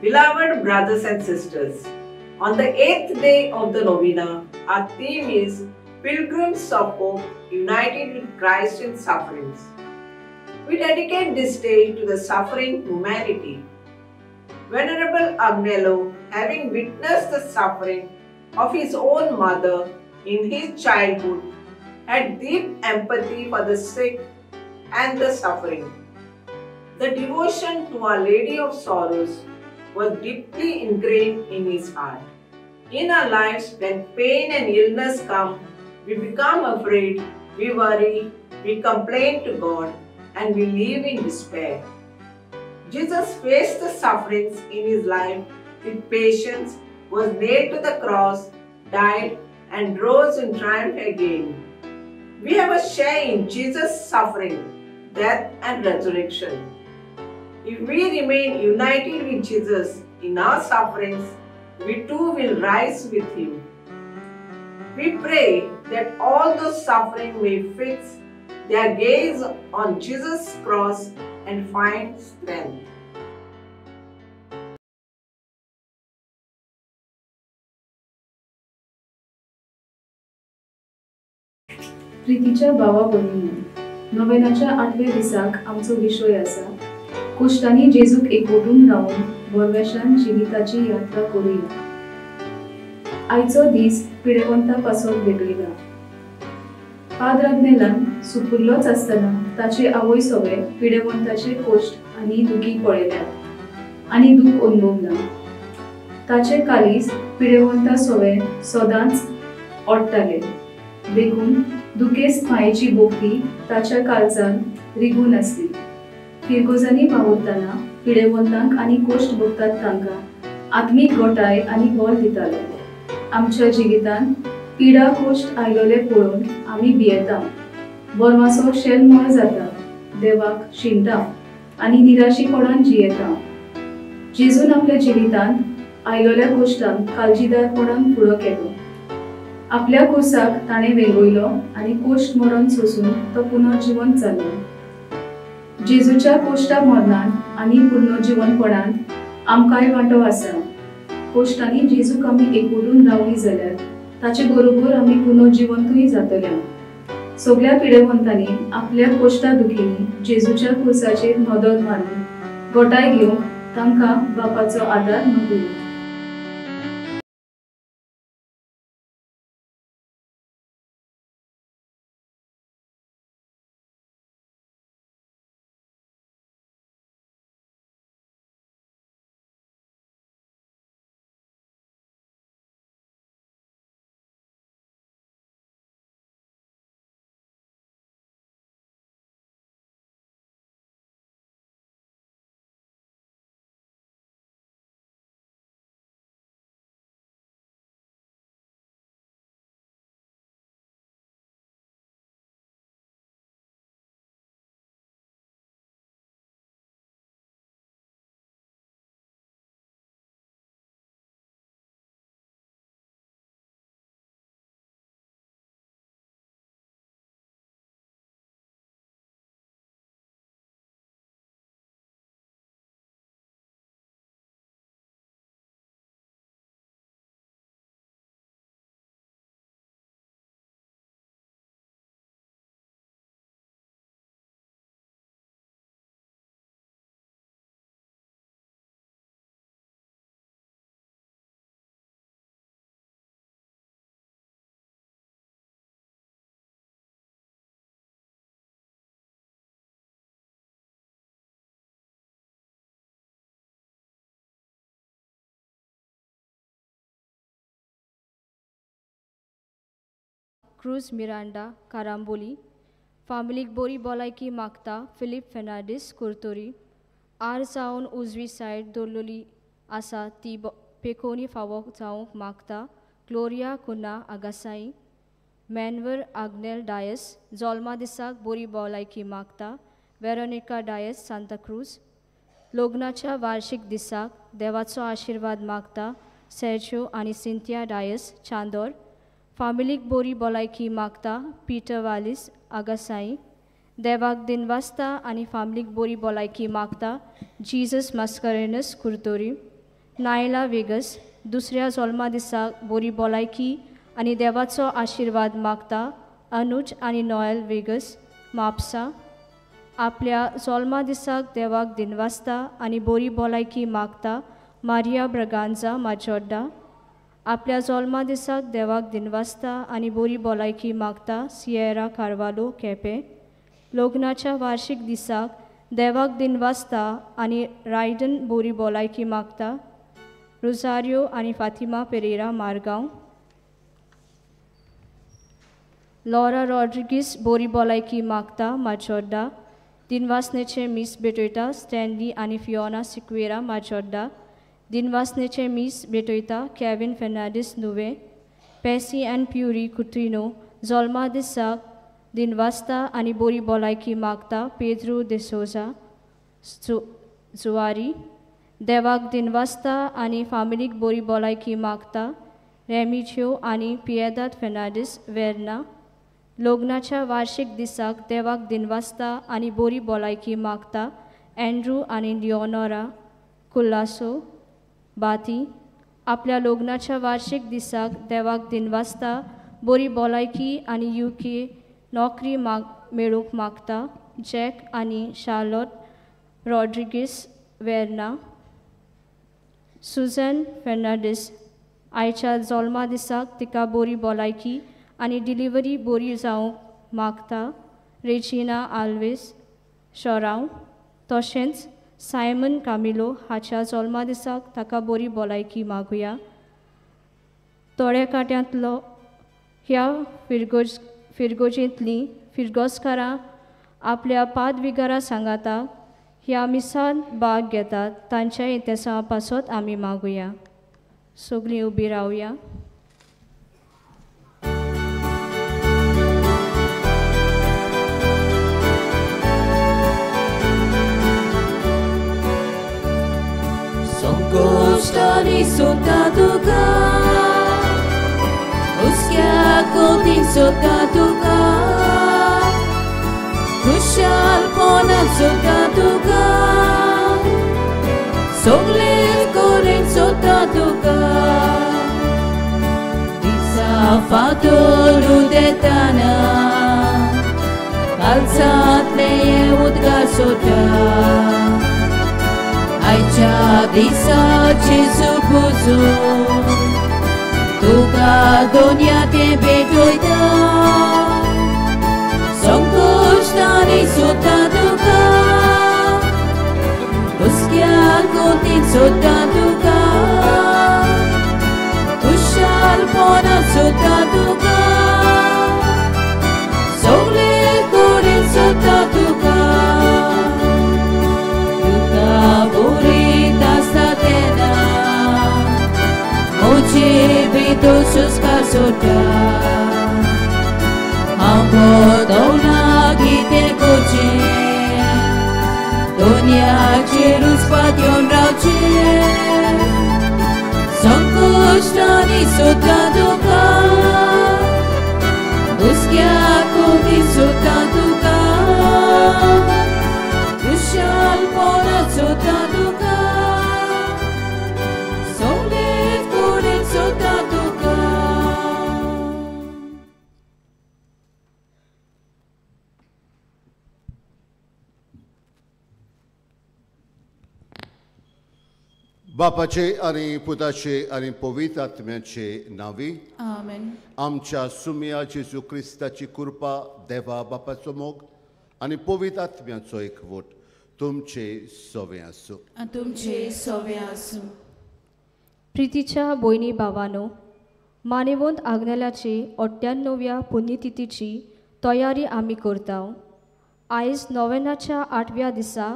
Beloved brothers and sisters, on the 8th day of the novena, our theme is Pilgrims of Hope United with Christ in Sufferings. We dedicate this day to the suffering humanity. Venerable Agnelo, having witnessed the suffering of his own mother in his childhood, had deep empathy for the sick and the suffering. The devotion to Our Lady of Sorrows was deeply ingrained in his heart. In our lives, when pain and illness come, we become afraid, we worry, we complain to God, and we live in despair. Jesus faced the sufferings in his life with patience, was nailed to the cross, died, and rose in triumph again. We have a share in Jesus' suffering, death, and resurrection. If we remain united with Jesus in our sufferings, we too will rise with him. We pray that all those suffering may fix their gaze on Jesus' cross and find strength. प्रितीच्या भावा भयणींनो, नोवेनाच्या आठव्या दिसाक आमचो विशय आसा कोश्टांनी जेजूक एकवटून रावन भरवेशान जिविताची यात्रा करुया. आयचो दीस पिडेवंता पासत वेगळिला. पाद्र आग्नेलान सुपुल्लोच आसतना ताचे आवय सवे पिडेवंताचे कोश्ट आनी दुखी पळयल्यात आनी दूख अनुभवला. ताचे कालीज पिडेवंता सवे सदांच ओडटाले, देखून दुखेस्त मायेची भोक्ती ताच्या काळजान रिगून आसली. फिरगोजांनी वावुरतना पिडेवंतांक आनी कोश्ट भोगतात तांकां आत्मीक गोटाय आनी बळ दितालो. आमच्या जिवितांत पिडा कोश्ट आयलोले पळोवन आमी भियेता, बोरमासो शेलमळ जाता, देवाक शिणटा आनी निराशीपणान जियेता. जेजून आपल्या जिवितांत आयलोल्या कोश्टांक काळजीदारपणान फुडो केलो. आपल्या कोसाक ताणें वेंगयलो आनी कोश्ट मरण सोसून तो पुनर्जिवंत जालो. जेजूच्या कोश्टा मरणान आनी पुनर्जिवंतपणान आमकांय वांटो आसा. कोश्टांनी जेजूक आमी एकवटून रावली जाल्यार ताचे बरोबर आमी पुनर्जिवंतूय जातले. सगळ्या पिडेवंतांनी आपल्या कोश्टा दुखींनी जेजूच्या कुर्साचेर नदर मारून गोटाय घेवंक तांकां बापाचो आदार मागुया. क्रूज मिरांडा कारांबोली फामिलीक बोरी बोलायकी मागता फिलीप फेर्नांडीस कुर्तोरी आर जावन उजवी सायड दवरलेली आसा ती पेकोनी फावो जावंक मागता ग्लोरिया कुन्हा आगासाई मॅनवर आग्नेल डायस जोल्मा दिसाक बोरी बोलायकी मागता वेरोनिका डायस सांताक्रूज लग्नाच्या वार्षिक दिसाक देवाचो आशिर्वाद मागता सेर्जियो आनी सिंथिया डायस चांदोर फामिलीक बोरी बोलायकी मागता पीटर वालीस आगासाई देवाक दिनवासता आनी फामिलीक बोरी बोलायकी मागता जीजस मास्करेनस कुर्तोरी नायला वेगस दुसऱ्या जल्मा दिसाक बोरी भलायकी आनी देवाचो आशिर्वाद मागता अनुज आनी नोएल वेगस म्हापसा. आपल्या जल्मा दिसाक देवाक दिनवासता आनी बोरी भलायकी मागता मारिया ब्रगांजा माजोड्डा. आपल्या जल्मा दिसाक देवाक दिनवासता आनी बोरी भलायकी मागता सियेरा कार्वालो केपें. लग्नाच्या वार्षिक दिसाक देवाक दिनवासता आनी रायडन बोरी भलायकी मागता रोजारियो आनी फातिमा पेरेरा मारगांव. लॉरा रॉड्रिगीस बोरी भलायकी मागता माजोड्डा. दिनवासनेचे मीस भेटयता स्टॅनली आनी फियोना सिक्वेरा माजोड्डा. दिनवासनेचे मीस भेटयता कॅविन फेर्नांडीस नुवें. पेसी आनी प्युरी कुत्रिनो जल्मा दिसाक दिनवासता आनी बोरी भलायकी मागता पेद्रू देसोजा जुवारी. देवाक दिनवासता आनी फामिलीक बोरी भलायकी मागता रेमिच्यो आनी पियेदाद फेर्नांडीस वेर्ना. लग्नाच्या वार्षिक दिसाक देवाक दिनवासता आनी बोरी भलायकी मागता एंड्रू आनी लिओनोरा कुल्लासो बाती. आपल्या लग्नाच्या वार्षिक दिसाक देवाक दिनवासता बोरी भलायकी आनी युके नोकरी मेळूंक मागता जॅक आनी शार्लोट रॉड्रिगीस वेर्ना. सुजन फेर्नांडीस आयच्या जल्मा दिसाक तिका बोरी भलायकी आनी डिलिव्हरी बोरी जावंक मागता रेजिना आल्वेस शोरांव. तशेंच सायमन कामिलो हाच्या जल्मा दिसाक ताका बोरी भलायकी मागुया. तोड्या काट्यांतलो ह्या फिरगोजेंतलीं फिरगोजकारां आपल्या पादविगारा सांगाता ह्या मिसांत भाग घेतात तांच्या इतिहासा पासत आमी मागुया. सगळीं उबी रावया. संकश्टांनी सोदता तुका, हुस्क्या कोतीन सोदता तुका, खुशालपणान सोदता तुका, सगळें करीन सोदता तुका. दिसा फातर उदेताना कालसांतले उदकार सोदता. आयच्या दिसा जेजू पुजून तुका दोनया ते भेटयता. संकश्टांनी सोदता तुका, हुस्क्या कोतीन सोदता तुका, खुशालपणान सोदता तुका, सगळें कडेन सोदता तुका. तुका बोरीत आसता तेन्ना म्हजे भितर सुस्कार सोडटा. हांव पदवना कितें करचें, दोनयाचेर उस्पात येवन रावचें. संकश्टांनी सोदता तुका, हुस्क्या कोतीन सोदता तुका, खुशालपणान सोदता तुका, सगळें कडेन सोदता तुका. बापाचे आनी पुताचे आनी पवित्र आत्म्याचे नांवी आमेन. आमच्या सुम्या जेजू क्रिस्ताची कृपा, देवा बापाचो मोग आनी पवित्र आत्म्याचो एकवट तुमचे सवे आसूं. तुमचे सवे आसूं. प्रितीच्या भयणी भावानो, मानेवंत आग्नेलाचे 98व्या पुण्यतिथीची तयारी आमी करता. आयज नोवेनाच्या 8व्या दिसा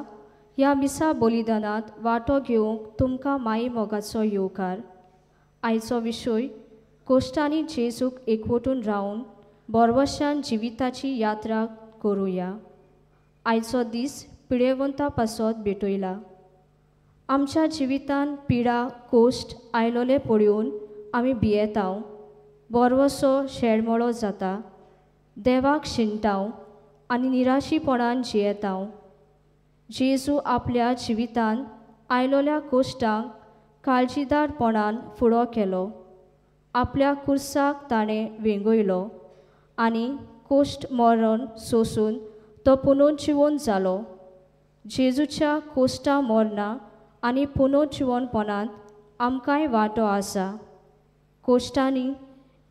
ह्या मिसा बलिदानांत वांटो घेवंक तुमकां माई मोगाचो येवकार. आयचो विशय कोश्टांनी जेजूक एकवटून रावन बोरवशान जिविताची यात्रा करुया. आयचो दीस पिडेवंता पासत भेटयला. आमच्या जिवितान पिडा कोश्ट आयलोले पळोवन आमी भियेताव, बोरवसो शेळमळो जाता, देवाक शिणटाव आनी निराशीपणान जियेताव. जेजू आपल्या जिवितान आयलोल्या कोश्टांक काळजीदारपणान फुडो केलो. आपल्या कुर्साक ताणें वेंगयलो आनी कोश्ट मरण सोसून तो पुनोजिवन जालो. जेजूच्या कोश्टा मरणा आनी पुनोजिवनपणांत आमकांय वांटो आसा. कोश्टांनी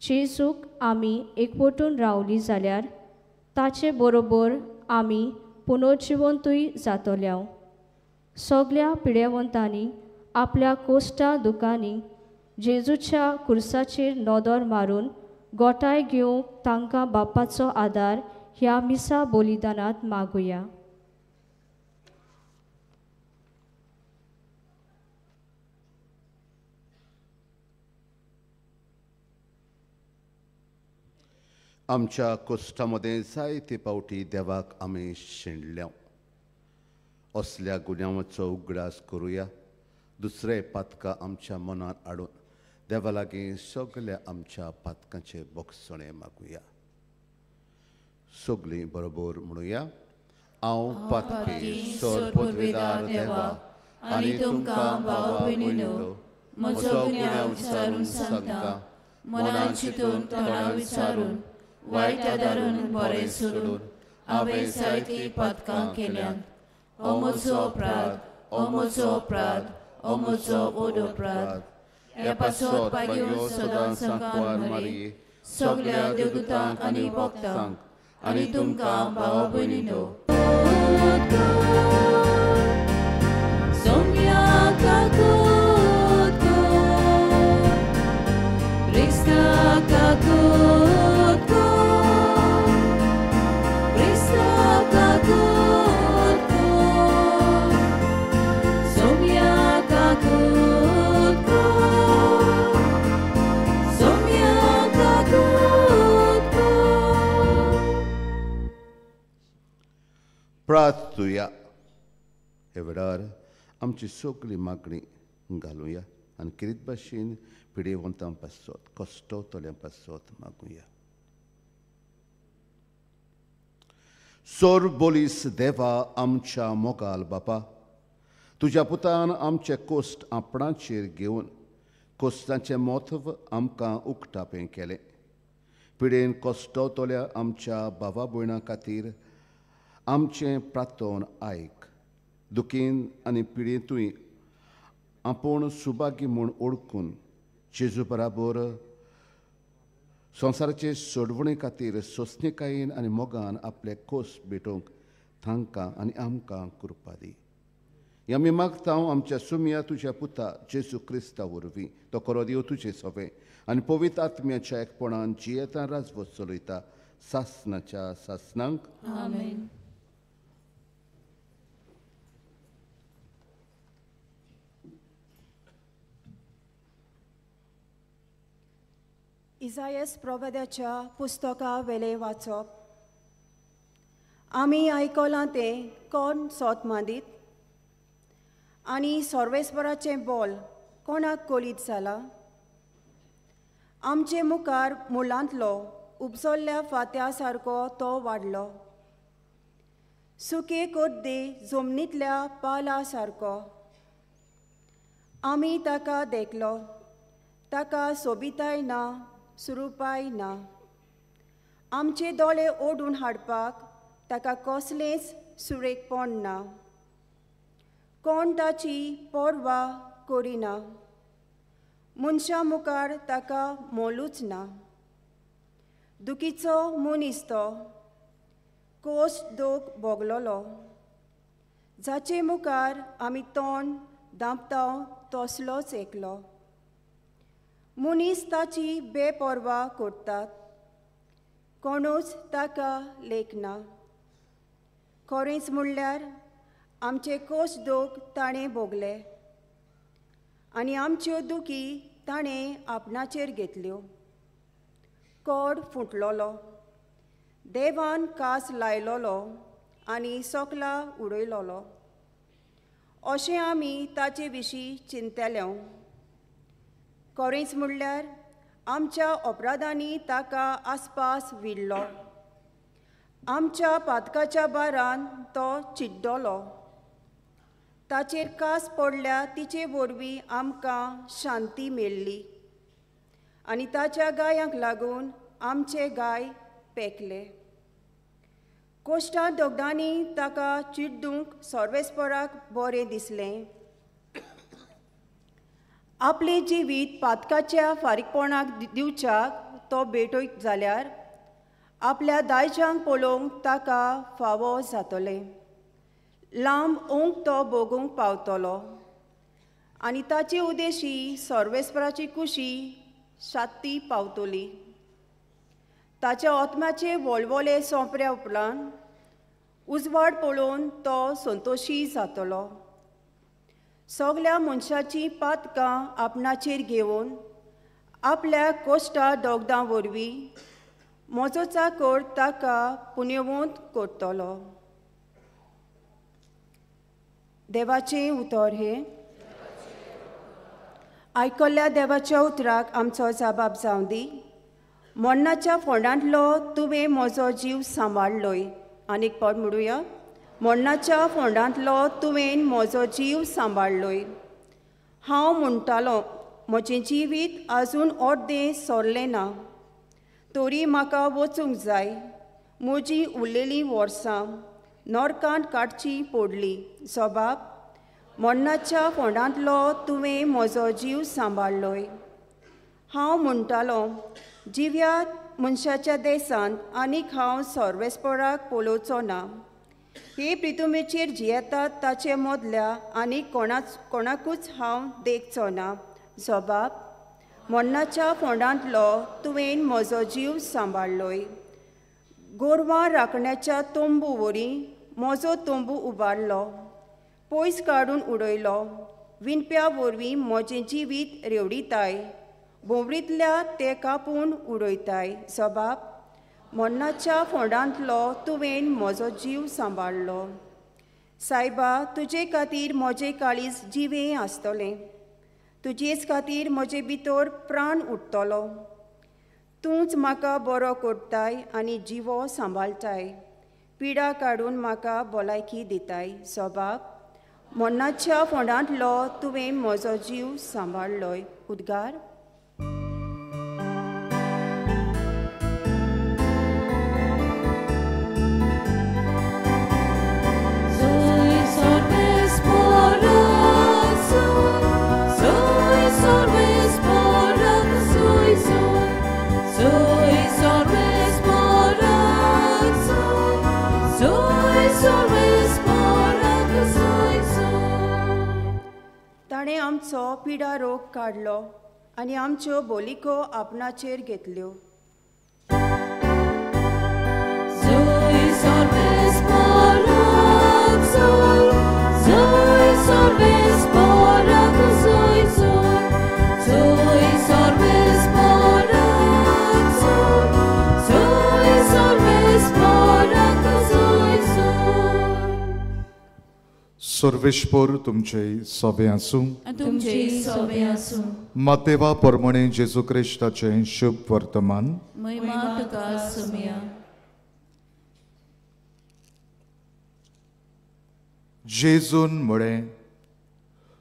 जेजूक आमी एकवटून रावली जाल्यार ताचे बरोबर आमी पुनोजिवंतूय जातल्या. सगल्या पिडेवंतांनी आपल्या कोश्टा दुकांनी जेजूच्या कुर्साचेर नदर मारून गोठाय घेवंक तांकां बापाचो आदार ह्या मिसा बलिदानांत मागुया. आमच्या कोश्टा मदें जायते पावटी देवाक आमी शेणल्या. असल्या गुन्यांवाचो उगडास करुया. दुसरे पातकां आमच्या मनार हाडून देवा लागीं सगल्या आमच्या पातकांचे बोगसणे मागुया. सगलीं बरोबर म्हणुया, हांव पातकी सरपदवेदार देवा आनी तुमकां भावा भयणीनो म्हजो गुन्यांव विचारून सांगता. मनान चिंतून तोंडान विचारून वायट आदारून बरें सोडून हांवें जायतीं पातकां केल्यांत. हो म्हजो अपराध, हो म्हजो अपराध, हो म्हजो व्हड अपराध. ह्या पासत भाग्यो सदां सांकवार मारये सगल्या देवदूतांक आनी भक्तांक आनी तुमकां भावा भयणीनो. प्रार्थुया. हे वेळार आमची सगळी मागणी घालुया आनी किरीत भाशेन पिडेवंतां पासत कश्टवतल्यां पासत मागुया. सोर बोलीस देवा आमच्या मोगाल बापा, तुज्या पुतान आमचे कोश्ट आपणाचेर घेवन कोश्टांचें म्हत्व आमकां उक्तापें केलें. पिडेन कश्टवतल्या आमच्या भावा भयणां खातीर आमचें प्रार्थन आयक. दुखीन आनी पिडेंतूय आपूण सुभागी म्हूण ओळखून जेजू बराबर संवसाराचे सोडवणे खातीर सोंसणीकायेन आनी मोगान आपले खोस भेटोवंक तांकां आनी आमकां कृपा दी. आमी मागता आमच्या सुमया तुज्या पुता जेजू क्रिस्ता वरवीं तो करो देव तुजे सोवे आनी पवित्र आत्म्याच्या एकपणान जियेता राजवट चलयता सासनाच्या सासनांक. आमेन. इजायस प्रवाद्याच्या पुस्तका वेले वाचप. आमी आयकलां तें कोण सोत मांदीत आनी सर्वेस्वराचें बोल कोणाक कळीत जालां? आमचे मुखार मुळांतलो उपजल्ल्या फांत्या सारको तो वाडलो, सुके कोद्दे जमनींतल्या पाला सारको. आमी ताका देखलो, ताका सोबिताय ना, सुरुपाय ना. आमचे दोळे ओडून हाडपाक ताका कसलेंच सुरेखपण ना. कोण ताची पर्वा करिना, मनशां मुखार ताका मोलूच ना. दुखीचो मनीस तो, कोस दोख भोगलोलो, जाचे मुखार आमी तोंड दांपता तसलोच एकलो. मनीस ताची बेपर्वा करतात, कोणूच ताका लेखना. खरेंच म्हणल्यार आमचे कोस दोख ताणें भोगले आनी आमच्यो दुखी ताणें आपणाचेर घेतल्यो. कोड फुटलोलो, देवान कास लायलोलो आनी सोकला उडयलोलो अशें आमी ताचे विशीं चिंतले. खरेंच म्हणल्यार आमच्या अपराधांनी ताका आसपास विडलो, आमच्या पातकाच्या बारान तो चिड्डलो. ताचेर कास पडल्या तिचे वरवीं आमकां शांती मेळ्ळी आनी ताच्या गायांक लागून आमचे गाय पेकले. कोश्टां दोगदांनी ताका चिड्डूंक सर्वेस्पराक बरें दिसलें. आपलें जिवीत पातकाच्या फारीकपणाक दिवच्याक तो भेटयत जाल्यार आपल्या दायजांक पळोवंक ताका फावो जातलें. लांब ओंक तो भोगूंक पावतलो आनी ताचे उदेशी सर्वेस्पराची कुशी शांती पावतली. ताच्या आत्म्याचे वळवळे सोंपऱ्या उपरांत उजवाड पळोवन तो संतोशी जातलो. सगल्या मनशाचीं पातकां आपणाचेर घेवन आपल्या कोश्टा दोगदां वरवीं म्हजो चाकर ताका पुण्यवंत करतलो. देवाचें उतर हें. आयकल्ल्या देवाच्या उतराक आमचो जबाब जावं दी. मरणाच्या फोंडांतलो तुवें म्हजो जीव सांबाळ्ळोय. आनीक पद म्हणुया. मरणाच्या फोंडांतलो तुवें म्हजो जीव सांबाळ्ळोय. हांव म्हणटालो म्हजें जिवीत आजून अर्दें सरलें ना, तरी म्हाका वचूंक जाय. म्हजी उरलेलीं वर्सां नरकांत काडचीं पडलीं. जबाब मरणाच्या फोंडांतलो तुवें म्हजो जीव सांबाळ्ळोय. हांव म्हणटालो जिव्या मनशाच्या देशांत आनीक हांव सर्वेस्पराक पळोवचो ना. हे प्रितुमेचेर जियेतात ताचे मदल्या आनी कोणाकूच हांव देखचो ना. जबाब मरणाच्या फोंडांतलो तुवें म्हजो जीव सांबाळ्ळोय. गोरवां राखण्याच्या तंबू वरी म्हजो तंबू उबारलो, पयस काडून उडयलो. विणप्या वरवीं म्हजें जिवीत रेवडिताय, भोंवरींतल्या ते कापून उडयताय. जबाब मरणाच्या फोंडांतलो तुवें म्हजो जीव सांबाळ्ळो. सायबा, तुजे खातीर म्हजें काळीज जिवें आसतलें, तुजेच खातीर म्हजे भितर प्राण उरतलो. तूंच म्हाका बरो करताय आनी जिवो सांबाळटाय, पिडा काडून म्हाका भलायकी दिताय. जबाब मरणाच्या फोंडांतलो तुवें म्हजो जीव सांबाळ्ळोय. उद्गार. ताणें आमचो पिडा रोग काडलो आनी आमच्यो बोलिको आपणाचेर घेतल्यो. सर्वेश्वर तुमचे सोबे आसूं. तुमचे सोबे आसूं. मातेवा परमणे जेजू क्रिस्ताचें शुभ वर्तमान. महिमा तुका सुमिया. जेजून म्हळें,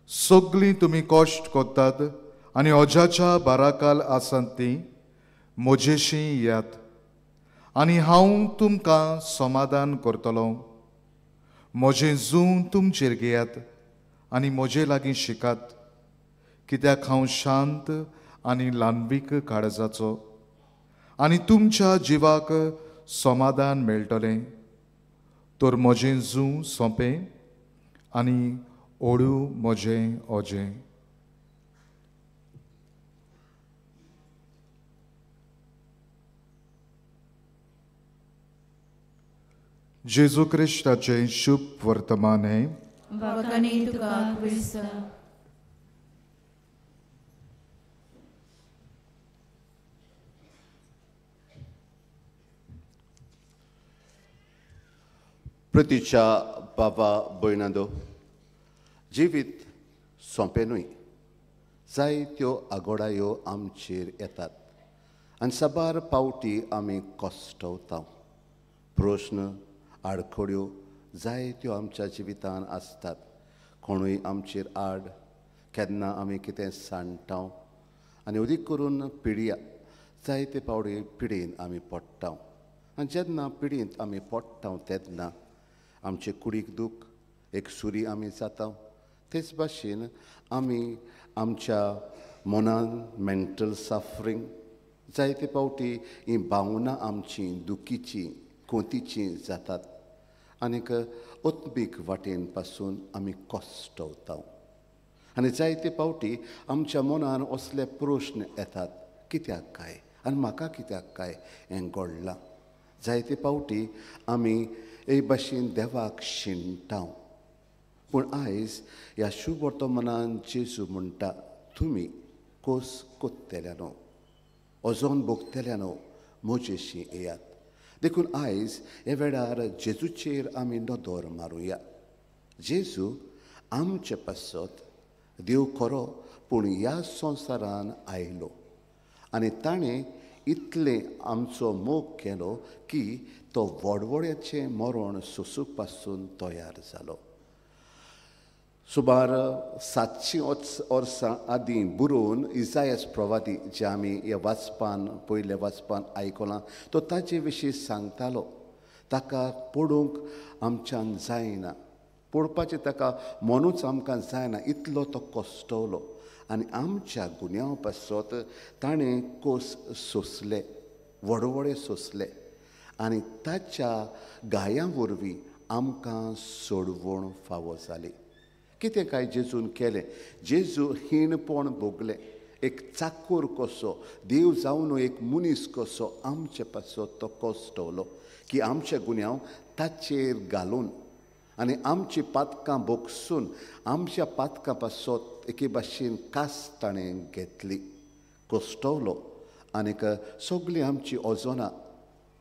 सगळीं तुमी कश्ट करतात आनी अजाच्या बाराकाल आसात तीं म्हजेशी येयात आनी हांव तुमकां समाधान करतलो. म्हजें जूं तुमचेर घेयात आनी म्हजे लागीं शिकात, कित्याक हांव शांत आनी ल्हानवीक काळजाचो आनी तुमच्या जिवाक समाधान मेळटलें. तर म्हजें जूं सोंपें आनी ओडू म्हजें ओजें. जेजू क्रिस्ताचें शुभ वर्तमान हें. प्रतिच्या बाबा भयणांनो, जिवीत सोंपें न्हय. जायत्यो आगोडायो आमचेर येतात आनी साबार पावटी आमी कश्टवता. प्रश्न आडखळ्यो जायत्यो आमच्या जिवितान आसतात. कोणूय आमचेर आड केन्ना आमी कितें सांडटा आनी अदीक करून पिडिया जायते पावटी पिडीन आमी पडटा आनी जेन्ना पिडींत आमी पडटा तेन्ना आमचे कुडीक दूख एक सुरी आमी जाता. तेच भाशेन आमी आमच्या मनान मेंटल सफरींग जायते पावटी ही भावनां आमची दुखीची कोंतीची जातात आनीक आत्मीक वाटेन पासून आमी कश्टवता आनी जायते पावटी आमच्या मनान असले प्रश्न येतात, कित्याक काय आनी म्हाका कित्याक काय हें घडलां. जायते पावटी आमी एक भाशेन देवाक शिणटा. पूण आयज ह्या शुभ वर्तमानान जेजू म्हणटा, तुमी कोस कोत्तेल्या न्हू, अजून भोगतेल्या न्हू, म्हजेशी येयात. देखून आयज ह्या वेळार जेजूचेर आमी नदर मारुया. जेजू आमचे पासत देव खरो पूण ह्या संवसारान आयलो आनी ताणें इतलें आमचो मोग केलो की तो व्हडव्हड्याचें मरण सोसूंक पासून तयार जालो. सुमार 700 वर्सां आदीं बरोवन इजायस प्रवादी जे आमी ह्या वाचपान पयल्या वाचपान आयकलां तो ताजे विशीं सांगतालो. ताका पडूंक आमच्यान जायना, पडपाचें ताका मनूच आमकां जायना, इतलो तो कश्टवलो आनी आमच्या गुन्यांव पासत ताणें कोस सोंसले, व्हडव्हडे सोंसले आनी ताच्या गायां वरवीं आमकां सोडवण फावो जाली. कितें काय जेजून केलें? जेजू हीणपण भोगलें, एक चाकूर कसो देव जावन एक मनीस कसो आमचे पासत तो कश्टवलो की आमचे गुन्यांव ताचेर घालून आनी आमची पातकां भोगसून आमच्या पातकां पासत एके भाशेन कास ताणें घेतली, कश्टवलो आनीक सगळीं आमची अजोनां,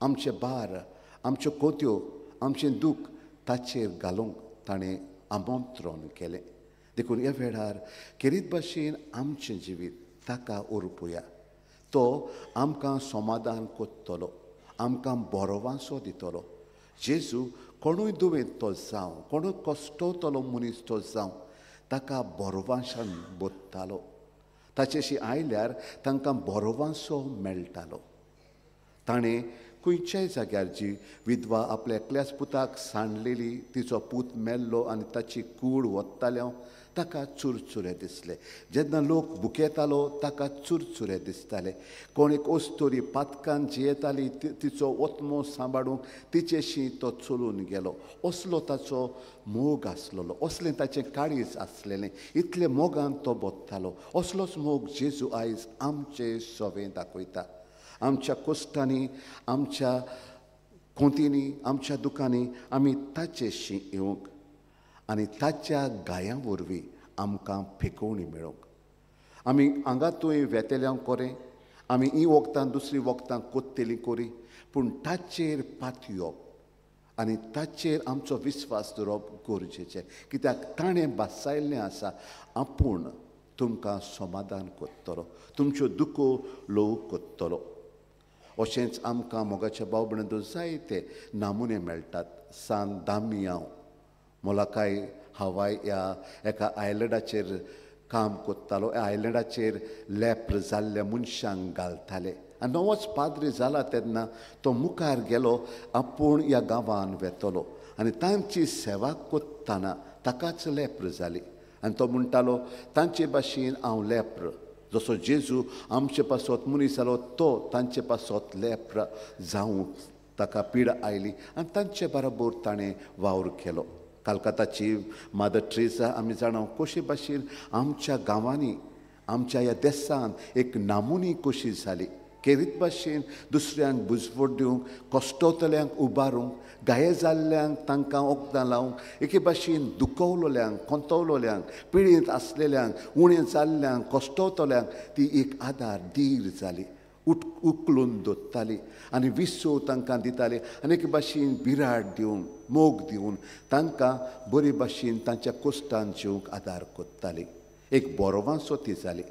आमचे भार, आमच्यो कोत्यो, आमचें दूख ताचेर घालूंक ताणें आमंत्रण केलें. देखून ह्या वेळार खेरीत भाशेन आमचें जिवीत ताका ओरपुया. तो आमकां समाधान कोत्तलो, आमकां बरो दितलो. जेजू कोणूय दुयेंत तो जावं, कोणूय कश्टवतलो मनीस तो जावं, ताका बरोवांशान बोत्तालो. ताचेशी आयल्यार तांकां बरोवांसो मेळटालो. ताणें खंयच्याय जाग्यार जी विधवा आपल्या एकल्याच पुताक सांडलेली, तिचो पूत मेल्लो आनी ताची कूड वत्ताल्या, ताका चुरचुरे दिसले. जेन्ना लोक भुकेतालो ताका चुरचुरे दिसताले. कोण एक अस्तोरी पातकान जियेताली तिचो ओत्मो सांबाळूंक तिचेशी तो चलून गेलो. असलो ताचो मोग आसलेलो, असलें ताचें काळीज आसलेलें, इतले मोगान तो बोत्तालो. असलोच मोग जेजू आयज आमचे सवें दाखयता. आमच्या कश्टांनी, आमच्या कोंतींनी, आमच्या दुखांनी आमी ताचेशी येवंक आनी ताच्या गायां वरवीं आमकां फेकोवणी मेळोवंक. आमी हांगातूय वेतेल्यांक कोरें, आमी ही वखदां दुसरी वखदां कोत्तेली कोरी, पूण ताचेर पातयेवप आनी ताचेर आमचो विस्वास दवरप गरजेचें. कित्याक ताणें भासायल्लें आसा, आपूण तुमकां समाधान कोत्तलो, तुमच्यो दुखो ल्हव कोत्तलो. अशेंच आमकां मोगाच्या भाव भयणींत जायते नमुने मेळटात. सान दामियांव मोलाकाय हवाय ह्या एका आयलंडाचेर काम कोत्तालो. ह्या आयलंडाचेर लेप्र जाल्ल्या मनशांक घालताले आनी नवोच पाद्री जाला तेन्ना तो मुखार गेलो, आपूण ह्या गांवान वेतलो आनी तांची सेवा कोत्ताना ताकाच लेप्र जाली. आनी तो म्हणटालो, तांचे भाशेन हांव लेप्र, जसो जेजू आमचे पासत मनीस जालो तो तांचे पासत लेप्र जावंक ताका पिडा आयली आनी तांचे बरोबर ताणें वावर केलो. कलकत्ताची मादर ट्रेजा आमी जाणा कशे भाशेन आमच्या गांवांनी, आमच्या ह्या देसान एक नामुनी कशी जाली. खेरीत भाशेन दुसऱ्यांक बुजवट दिवंक, कश्टवतल्यांक उबारूंक, घाये जाल्ल्यांक तांकां वखदां लावंक, एके भाशेन दुखवलोल्यांक, कोंतवलोल्यांक, पिळींत आसलेल्यांक, उणें जाल्ल्यांक, कश्टवतल्यांक ती एक आदार धीर जाली. उखलून दोत्ताली आनी विसव तांकां दिताली आनी एके भाशेन बिराड दिवन, मोग दिवन तांकां बरे भाशेन तांच्या कश्टान जिवंक आदार कोत्ताली. एक बरोवांसो ती जाली.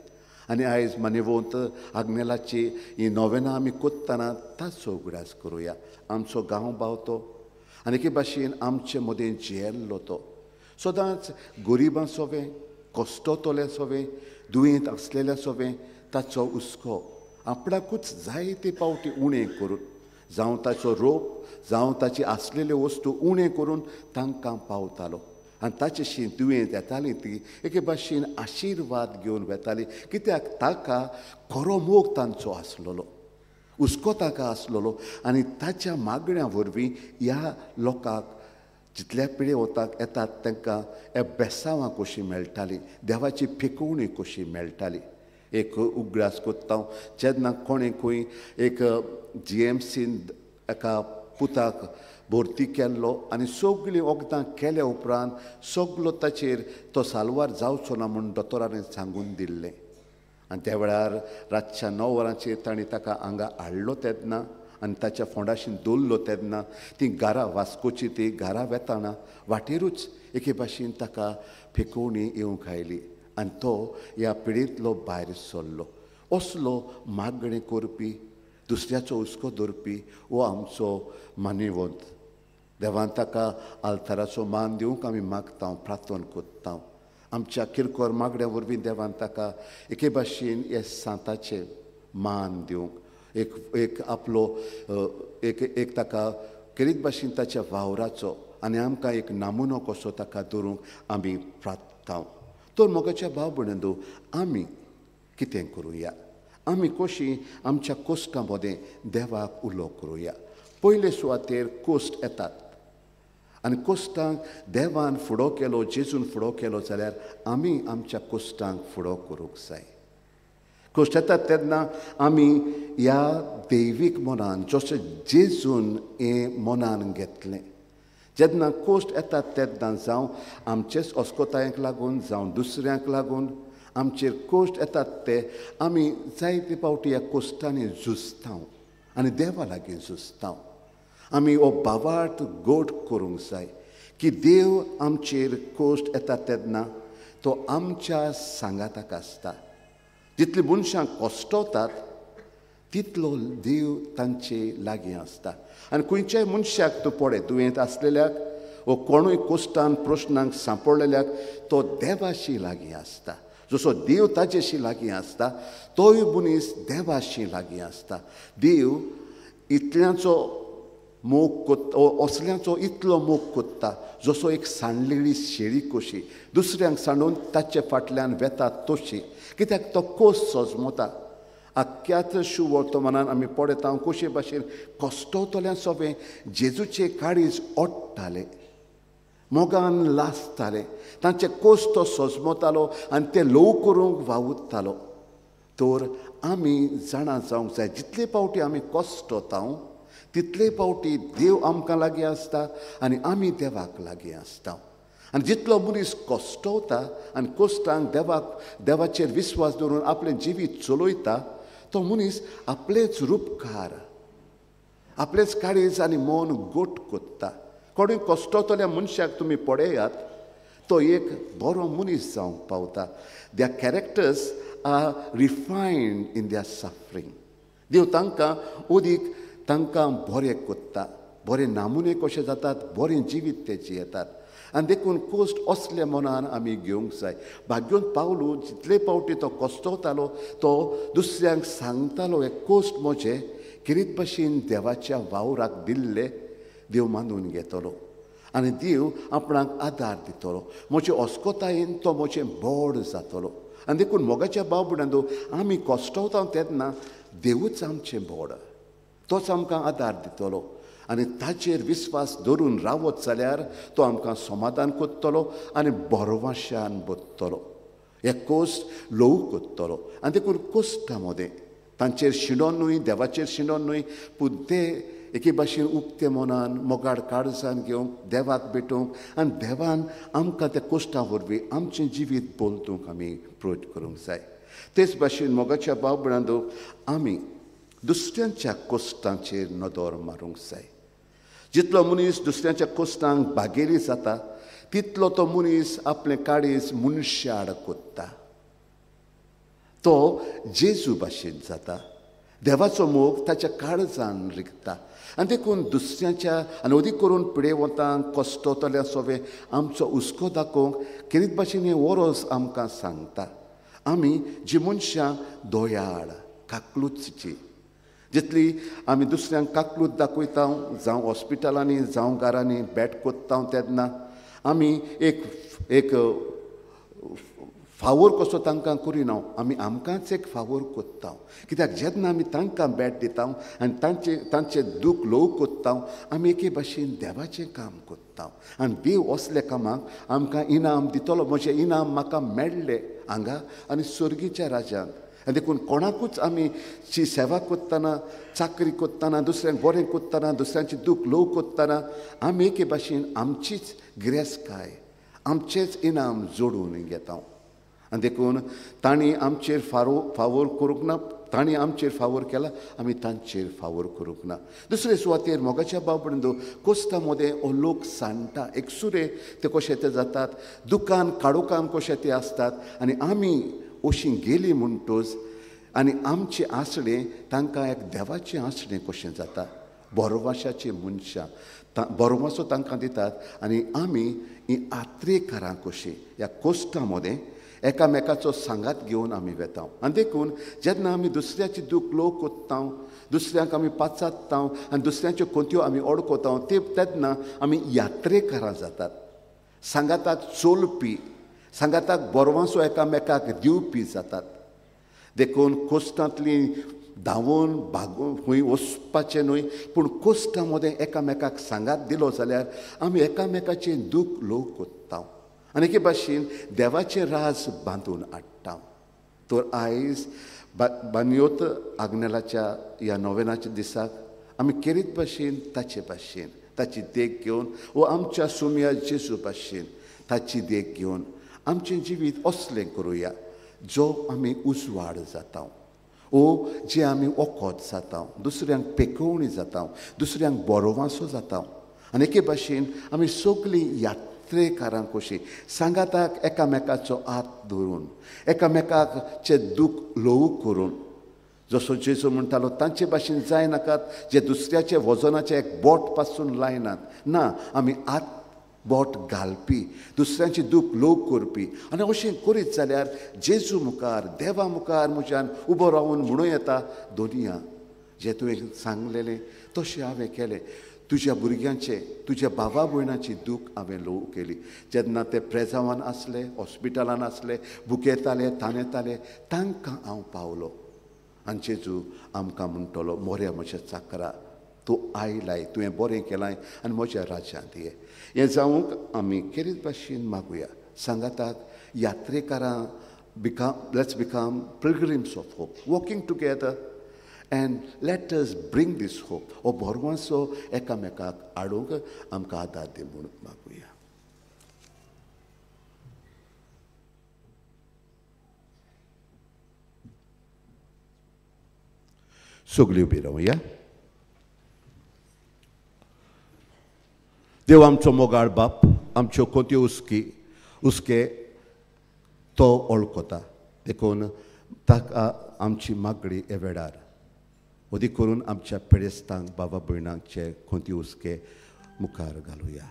आनी आयज मानेवंत आग्नेलाची ही नोवेनां आमी कोत्ताना ताचो उगडास करुया. आमचो गांव भाव तो आनी एके भाशेन आमचे मदें जियेल्लो तो सदांच गरिबां सोवें, कश्टतल्या सोवें, दुयेंत आसलेल्या सोवें ताचो हुस्को आपणाकूच जायते पावटी उणें करून, जावं ताचो रोप, जावं ताची आसलेल्यो वस्तू उणें करून तांकां पावतालो. आनी ताचेशी दुयेंत येताली ती एके भाशेन आशिर्वाद घेवन वेताली, कित्याक ताका खरो मोग तांचो आसलेलो, हुस्को ताका आसलेलो. आनी ताच्या मागण्या वरवीं ह्या लोकांक जितल्या पिळे वताक येतात तांकां हे बेसांवां कशी मेळटाली, देवाची फेकोवणी कशी मेळटाली. एक उगडास कोत्ता जेन्ना कोणें खंय एक जीएमसीन एका पुताक भरती केल्लो आनी सगळीं वखदां केल्या उपरांत सगलो ताचेर तो साल्वार जावचो ना म्हूण दोतोरांनी सांगून दिल्लें. आनी त्या वेळार रातच्या 9 वरांचेर तांणी ताका हांगा हाडलो तेन्ना आनी ताच्या फोंडाशीन दवरलो तेन्ना ती घरा वास्कोची ती घरा वेताना वाटेरूच एके भाशेन ताका फेकोवणी येवंक आयली आनी तो ह्या पिडेंतलो भायर सरलो. असलो मागणें करपी, दुसऱ्याचो हुस्को दवरपी हो आमचो मानेवंत. देवान ताका आल्ताराचो मान दिवंक आमी मागता, प्रार्थना करता. आमच्या किरकोळ मागण्या वरवीं देवान ताका एके भाशेन हे सांताचें मान दिवंक, एक एक आपलो एक एक ताका केरीत भाशेन ताच्या वावराचो आनी आमकां एक नमुनो कसो ताका दवरूंक आमी प्रार्थता. तर मोगाच्या भाव भयणींनो, आमी कितें करुया, आमी कशी आमच्या कोश्टां मदें देवाक उलो करुया. पयले सुवातेर कोश्ट येतात आनी कोश्टांक देवान फुडो केलो, जेजून फुडो केलो जाल्यार आमी आमच्या कोश्टांक फुडो करूंक जाय. कोश्ट येतात तेन्ना आमी ह्या दैवीक मनान, जशें जेजून हें मनान घेतलें, जेन्ना कोश्ट येतात तेन्ना जावं आमचेच अस्कोतायेक लागून, जावं दुसऱ्यांक लागून आमचेर कोश्ट येतात ते आमी जायते पावटी ह्या कोश्टांनी झुजता आनी देवा लागीं झुजता. आमी हो भावार्थ गोट करूंक जाय की देव आमचेर कोश्ट येता तेन्ना तो आमच्या सांगाताक आसता. जितली मनशां कश्टवतात तितलो देव तांचे लागीं आसता. आनी खंयच्याय मनशाक तूं पळय, दुयेंत आसलेल्याक वो कोणूय कोश्टान प्रश्नांक सांपडलेल्याक तो देवाशी लागीं आसता. जसो देव ताजेशी लागीं आसता तोय मनीस देवाशी लागीं आसता. देव इतल्यांचो मोग कोत्ता, असल्यांचो इतलो मोग कोत्ता जसो एक सांडलेली शेळी कशी दुसऱ्यांक सांडून ताचे फाटल्यान वेता तशी, कित्याक तो कोस सजमता. आख्याच शुवर्तमानान आमी पळयता कशे भाशेन कश्टवतल्या सोबें जेजूचे काळीज ओडटाले, मोगान लासताले, तांचे कोस तो सजमतालो आनी ते ल्हव करूंक वावुरतालो. तर आमी जाणा जावंक जाय, जितले पावटी आमी कश्टवता तितले पावटी देव आमकां लागीं आसता आनी आमी देवाक लागीं आसता. आनी जितलो मनीस कश्टवता आनी कोश्टांक देवाक देवाचेर विस्वास दवरून आपलें जिवीत चलयता तो मनीस आपलेच रुपकार, आपलेच काळीज आनी मन गोट कोत्ता. कोणूय कश्टवतल्या मनशाक तुमी पळयात, तो एक बरो मनीस जावंक पावता. Their characters are refined in their suffering. देव तांकां अदीक तांकां बरें कोत्ता, बरे नामुने कशे जातात, बरें जिवीत ते जियेतात. आनी देखून कोश्ट असल्या मनान आमी घेवंक जाय. भाग्योन पावलू जितले पावटी तो कश्टवतालो तो दुसऱ्यांक सांगतालो, हे कोश्ट म्हजे किरीत भाशेन देवाच्या वावराक दिल्ले देव मानून घेतलो आनी देव आपणाक आदार दितलो, म्हजे अस्कोतायेन तो म्हजें बोड जातलो. आनी देखून मोगाच्या भाव भयणांनो, आमी कश्टवता तेन्ना देवूच आमचें बोड, तोच आमकां आदार दितलो आनी ताचेर विस्वास दवरून रावत जाल्यार तो आमकां समाधान कोत्तलो आनी बरवाशान बदतलो, हे कोश्ट ल्हव कोत्तलो. आनी देखून कोश्टां मदें तांचेर शिणोन न्हय, देवाचेर शिणोन न्हय, पूण ते एके भाशेन उक्ते मनान मोगाड काळजान घेवंक देवाक भेटोवंक आनी देवान आमकां त्या कोश्टां वरवीं आमचें जिवीत बदलूंक आमी प्रयत्न करूंक जाय. तेच भाशेन मोगाच्या भाव भयणांनो, आमी दुसऱ्यांच्या कोश्टांचेर नदर मारूंक जाय. जितलो मनीस दुसऱ्यांच्या कोश्टांक भागेरी जाता तितलो तो मनीस आपलें काळीज मनशाड कोत्ता, तो जेजू भाशेन जाता. देवाचो मोग ताच्या काळजान रिगता. आनी देखून दुसऱ्यांच्या आनी अदीक करून पिडेवंतांक कश्टोतल्या सोवे आमचो हुस्को दाखोवंक केरीत भाशेन हें वरोस आमकां सांगता. आमी जी मनशां दयाळ काकलूतची, जितली आमी दुसऱ्यांक काकलूत दाखयता, जावं हॉस्पिटलांनी जावं घरांनी भेट कोत्ता तेन्ना आमी एक एक फावोर कसो तांकां करिना, आमी आमकांच एक फावोर कोत्ता. कित्याक जेन्ना आमी तांकां भेट दिता आनी तांचे तांचे दूख ल्हव कोत्ता, आमी एके भाशेन देवाचें काम कोत्ता. आनी देव असल्या कामाक आमकां इनाम दितलो. म्हजें इनाम म्हाका मेळ्ळें हांगा आनी सर्गीच्या राज्यांत. आनी देखून कोणाकूच आमी जी सेवा कोत्तना, चाकरी कोत्तना, दुसऱ्यांक बरें कोत्तना, दुसऱ्यांची दूख ल्हव कोत्तना आमी एके भाशेन आमचीच गिरेस्तकाय, आमचेंच इनाम जोडून घेता. आनी देखून तांणी आमचेर फावोर करूंक ना, तांणी आमचेर फावोर केला, आमी तांचेर फावोर करूंक ना. दुसरे सुवातेर मोगाच्या भाव भयणींनो, कोस्ता मदें हो लोक सांडटा, एकसुरे ते कशे ते जातात, दुकान काडोकान कशे ते आसतात. आनी आमी अशीं गेली म्हणटूच आनी आमचें आसणें तांकां एक देवाचें आसणें कशें जाता. बरोवाशाचीं मनशां बरोवासो तांकां दितात आनी आमी हीं आत्रेकारां कशीं ह्या कोस्ता मदें एकामेकाचो सांगात घेवन आमी वेता. आनी देखून जेन्ना आमी दुसऱ्याची दूख ल्हव कोत्ता, दुसऱ्यांक आमी पाचात्ता आनी दुसऱ्यांच्यो कोंत्यो आमी ओडकोता, ते तेन्ना आमी यात्रेकारां जातात, सांगाताक चोलपी, सांगाताक बरवासो एकामेकाक दिवपी जातात. देखून कोस्तांतली धांवून भागून खंय वचपाचें न्हय, पूण कोस्ता मदें एकामेकाक सांगात दिलो जाल्यार आमी एकामेकाचें दूख ल्हव कोत्ता आनी एके भाशेन देवाचें राज बांदून हाडटा. तर आयज बानयोत आग्नेलाच्या ह्या नोवेनाच्या दिसाक आमी केरीत भाशेन ताचे भाशेन ताची देख घेवन वो आमच्या सुमया जेजू भाशेन ताची देख घेवन आमचें जिवीत असलें करुया जो आमी उजवाड जाता, ओ जे आमी वखद जाता, दुसऱ्यांक पेकोवणी जाता, दुसऱ्यांक बरोवासो जाता. आनी एके भाशेन आमी सगळीं यात्रेकारां कशीं सांगाताक एकामेकाचो हात धरून, एकामेकाचे दूख ल्हव करून, जसो जेजू म्हणटालो तांचे भाशेन जायनाकात जे दुसऱ्याचे वजनाचें एक बोट पासून लायनात ना, आमी हात बोट घालपी, दुसऱ्यांची दूख ल्हव करपी. आनी अशें करीत जाल्यार जेजू मुखार, देवा मुखार म्हज्यान उबो रावून म्हणूं येता, दोनिया जें तुवें सांगलेलें तशें हांवें केलें, तुज्या भुरग्यांचे, तुज्या भावा भयणाची दूख हांवें ल्हव केली. जेन्ना ते प्रेजावान आसले, हॉस्पिटलान आसले, भुकेताले, तानेताले, तांकां हांव पावलो. आनी जेजू आमकां म्हणटलो, मोऱ्या म्हज्या चाकरा, तूं आयलाय, तुवें बरें केलां आनी म्हज्या राज्यांत ये. हें जावंक आमी केरीत भाशेन मागुया. सांगाताक यात्रेकारां let's become pilgrims of hope, walking together and let us bring this hope. हो बरवासो एकामेकाक हाडूंक आमकां आदार दी म्हूण मागुया. सगळीं उबी रावया. देव आमचो मोगाळ बाप आमच्यो कोत्यो हुस्के तो ओळखता, देखून ताका आमची मागणी हे वेळार अदीक करून आमच्या पिडेस्तांक, बाबा भयणांचे कोंती हुस्के मुखार घालुया.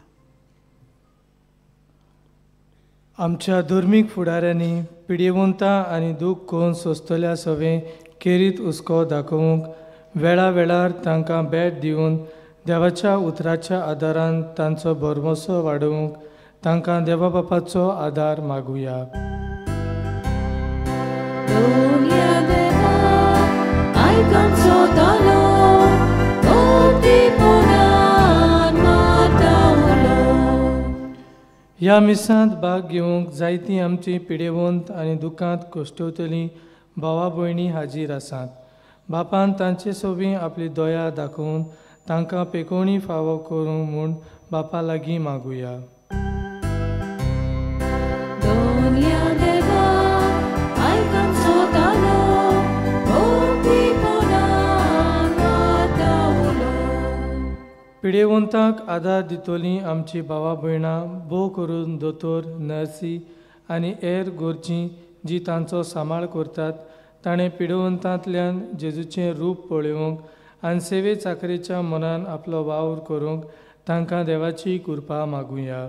आमच्या धर्मीक फुडाऱ्यांनी पिडेवंतां आनी दूख कोन सोंसतल्या सवें केरीत हुस्को दाखोवंक वेळा वेळार तांकां भेट दिवन देवाच्या उतराच्या आदारान तांचो भरवंसो वाडोवंक तांकां देवा बापाचो आदार मागुया. ह्या मिसांत भाग घेवंक जायतीं आमची पिडेवंत आनी दुखांत कश्टवतलीं भावा भयणी हाजीर आसात. बापान तांचे सोबीं आपली दया दाखोवन तांकां पेकोवणी फावो करूंक म्हूण बापा लागीं मागुया. पिडेवंतांक आदार दितलीं आमची भावा भयणां, भोव करून दोतोर, नर्सी आनी हेर गोरजीं जी तांचो सांबाळ करतात ताणें पिडवंतांतल्यान जेजूचें रूप पळोवंक आनी सेवे चाकरेच्या मनान आपलो वावर करूंक तांकां देवाची कृपा मागुया.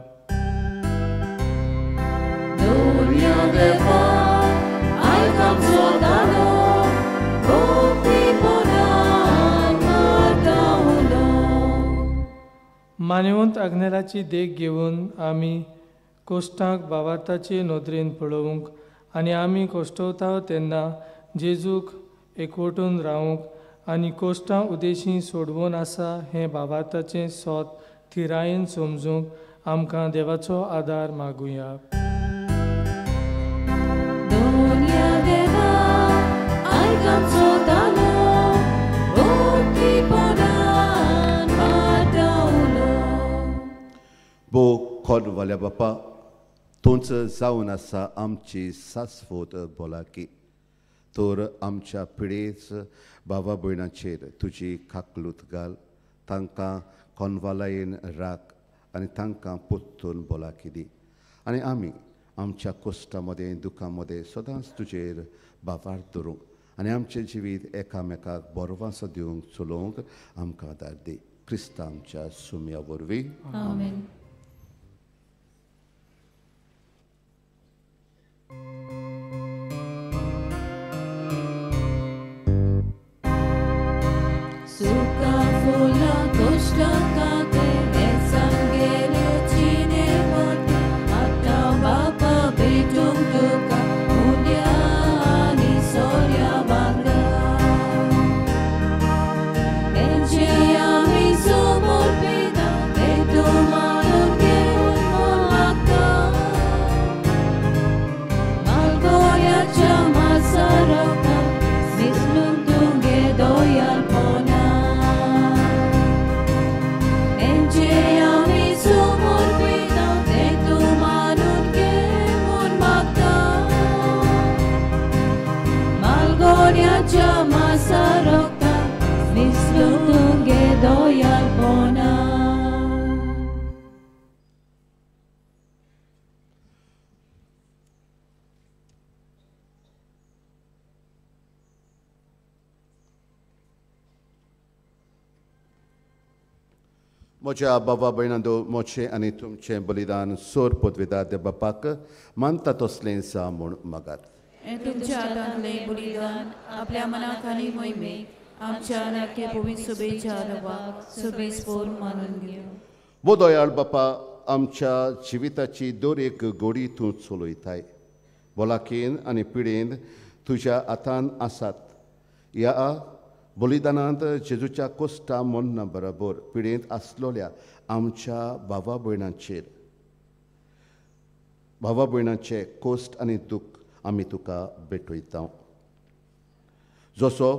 मानवंत आग्नेलाची देख घेवन आमी कोश्टांक भावार्थाचे नदरेन पळोवंक आनी आमी कोश्टवता तेन्ना जेजूक एकवटून रावंक आनी कोश्टां उदेशी सोडवून आसा हें भावार्थाचें सोत थिरायेन समजूंक आमकां देवाचो आदार मागुया. बो खोलवाल्या बापा, तूंच जावन आसा आमची सासफोत भलायकी, तर आमच्या पिडेच भावा भयणाचेर तुजी काकलूत घाल, तांकां कोनवालायेन राख आनी तांकां परतून भलायकी दी आनी आमी आमच्या कोश्टा मदें दुखां मदें सदांच तुजेर भावार्थ धरूंक आनी आमचें जिवीत एकामेकाक बरवासो दिवंक चलोवंक आमकां आदार दी. क्रिस्ता आमच्या सुम्या वरवीं. आमेन. म्हज्या बाबा भयणांदो, म्हजें आनी तुमचें बलिदान सोर पदवेदार देव बापाक मानता तसलें जावं म्हूण मागात. तुमच्या हातांतलें बलिदान आपल्या मनाक आनी मोहिमेक आमच्या लाडक्या पवित्र सभेच्या रवाक सभेस्पोर मानून घेवं. वो दयाळ बापा, आमच्या जिविताची दर एक गोडी तूं चलयताय, भलायकेन आनी पिडेन तुज्या हातान आसात. ह्या बलिदानांत जेजूच्या कोश्टा मरना बरोबर पिडेंत आसलोल्या आमच्या भावा भयणांचेर भावा भयणांचे कोश्ट आनी दूख आमी तुका भेटयता. जसो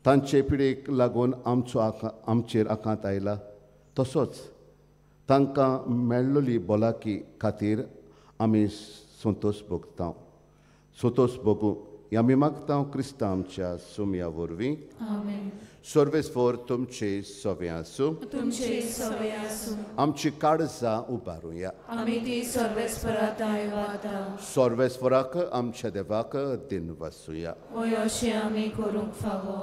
तांचे पिडेक लागून आमचो आमचेर आकांत आयला, तसोच तांकां मेळ्ळोली भलायकी खातीर आमी संतोश भोगता. संतोश भोगूं ह्या आमी मागता क्रिस्ता आमच्या सुम्या वरवीं. सर्वेस्पर तुमचे सवे आसूं. तुमचे सवे आसूं. आमची काळजां उबारुया. आमी ती सर्वेस्परा वाता. सर्वेस्पराक आमच्या देवाक दिन वसुया. वय अशें आमी करूंक फावो.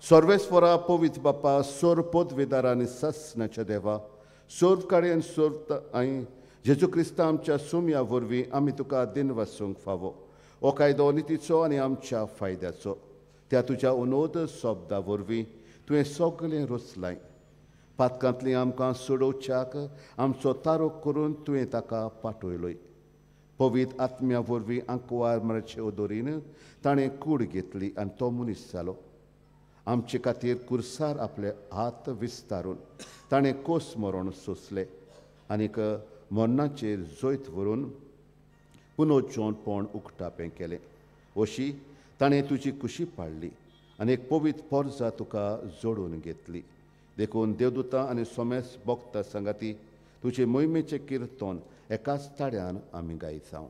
सर्वेस्परा पवित्र बापा, सोर पदवेदार आनी ससनाच्या देवा, सोर्व कार्यान सोर्व आनी जेजू क्रिस्ता आमच्या सुम्या वरवीं आमी तुका दिन वसूंक फावो. हो कायदो नितीचो आनी आमच्या फायद्याचो. त्या तुज्या उनोद शब्दा वरवीं तुवें सगळें रचलाय. पातकांतली आमकां सोडोवच्याक आमचो तारो करून तुवें ताका पाठयलोय. पवित्र आत्म्या वरवीं आंकवार मरचे ओदोरीन ताणें कूड घेतली आनी तो मनीस जालो. आमचे खातीर कुर्सार आपले हात विस्तारून ताणें कोस मरण सोंसलें आनीक मरणाचेर जैत व्हरून पुनर्जीवनपण उक्तापें केलें. अशी ताणें तुजी कुशी पाडली आनी एक पवित्र पोरजा तुका जोडून घेतली. देखून देवदूतां आनी सोमेस भोगता सांगाती तुजे मोहिमेचें किर्तन एकाच ताड्यान आमी गायता.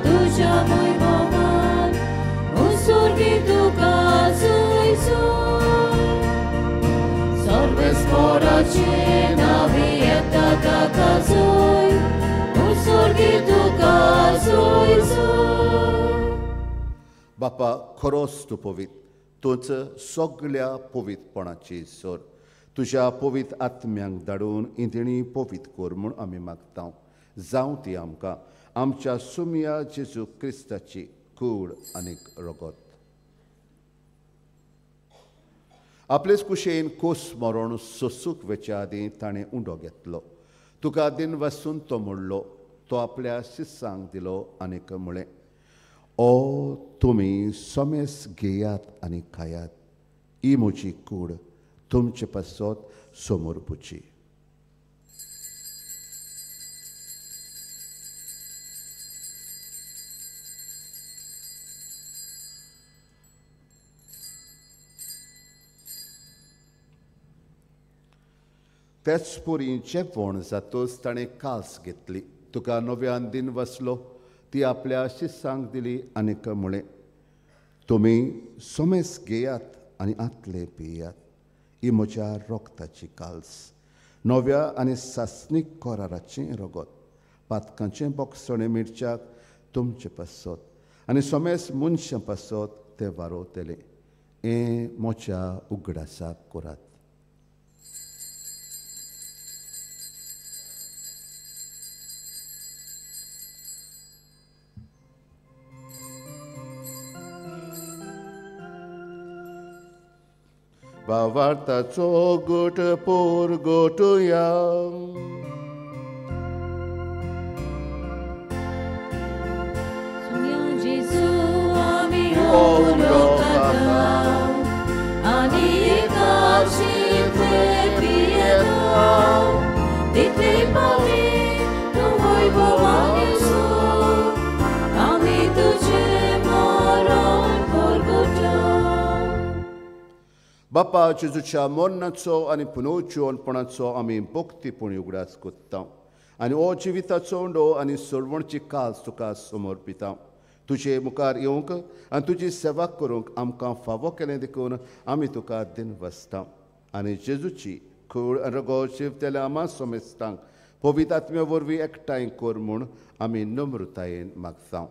तुझ्या बापा खरोच तूं पवित्र, तूंच सगल्या पवित्रपणाची सर. तुज्या पवित्र आत्म्यांक धाडून इंदिणी पवित्र कर म्हूण आमी मागता. जावं ती आमकां आमच्या सुमया जेजू क्रिस्ताची कूड आनी रगत. आपलेच कुशेन कोस मरण सोसूक वेच्या आदीं ताणें उंडो घेतलो. तुका दिन वसून तो मोडलो, तो आपल्या शिस्सांक दिलो आनीक म्हळें, ओ तुमी समेस घेयात आनी खायात, ही म्हजी कूड तुमचे पासत समर्पुची. तेच परी जेवण जातच ताणें कास घेतली, तुका नव्यान दिन वसलो, ती आपल्या शिस्सांक दिली आनीक म्हळें, तुमी समेस घेयात आनी आतले पियात, ही म्हज्या रोगताची काल्स, नव्या आनी सासणीक कराराचें रगत, पातकांचें बोगसणें मिरच्याक तुमचे पासत आनी समेस मनशां पासत तें वारोवतलें. हें म्हज्या उगडासाक करात. भावार्थाचो गोट पोर गोटुया. बापा जेजूच्या मरणाचो आनी पुनर्जिवनपणाचो आमी भक्तीपणी उगडास करता आनी हो जिविताचो उंडो आनी सोडवणची काज तुका समर्पिता. तुजे मुखार येवंक आनी तुजी सेवा करूंक आमकां फावो केलें देखून आमी तुका दिन वसता आनी जेजूची कूड आनी रगत शिवतल्या आमा समेस्तांक पवित्र आत्म्या वरवीं एकठांय कर म्हूण आमी नम्रतायेन मागता.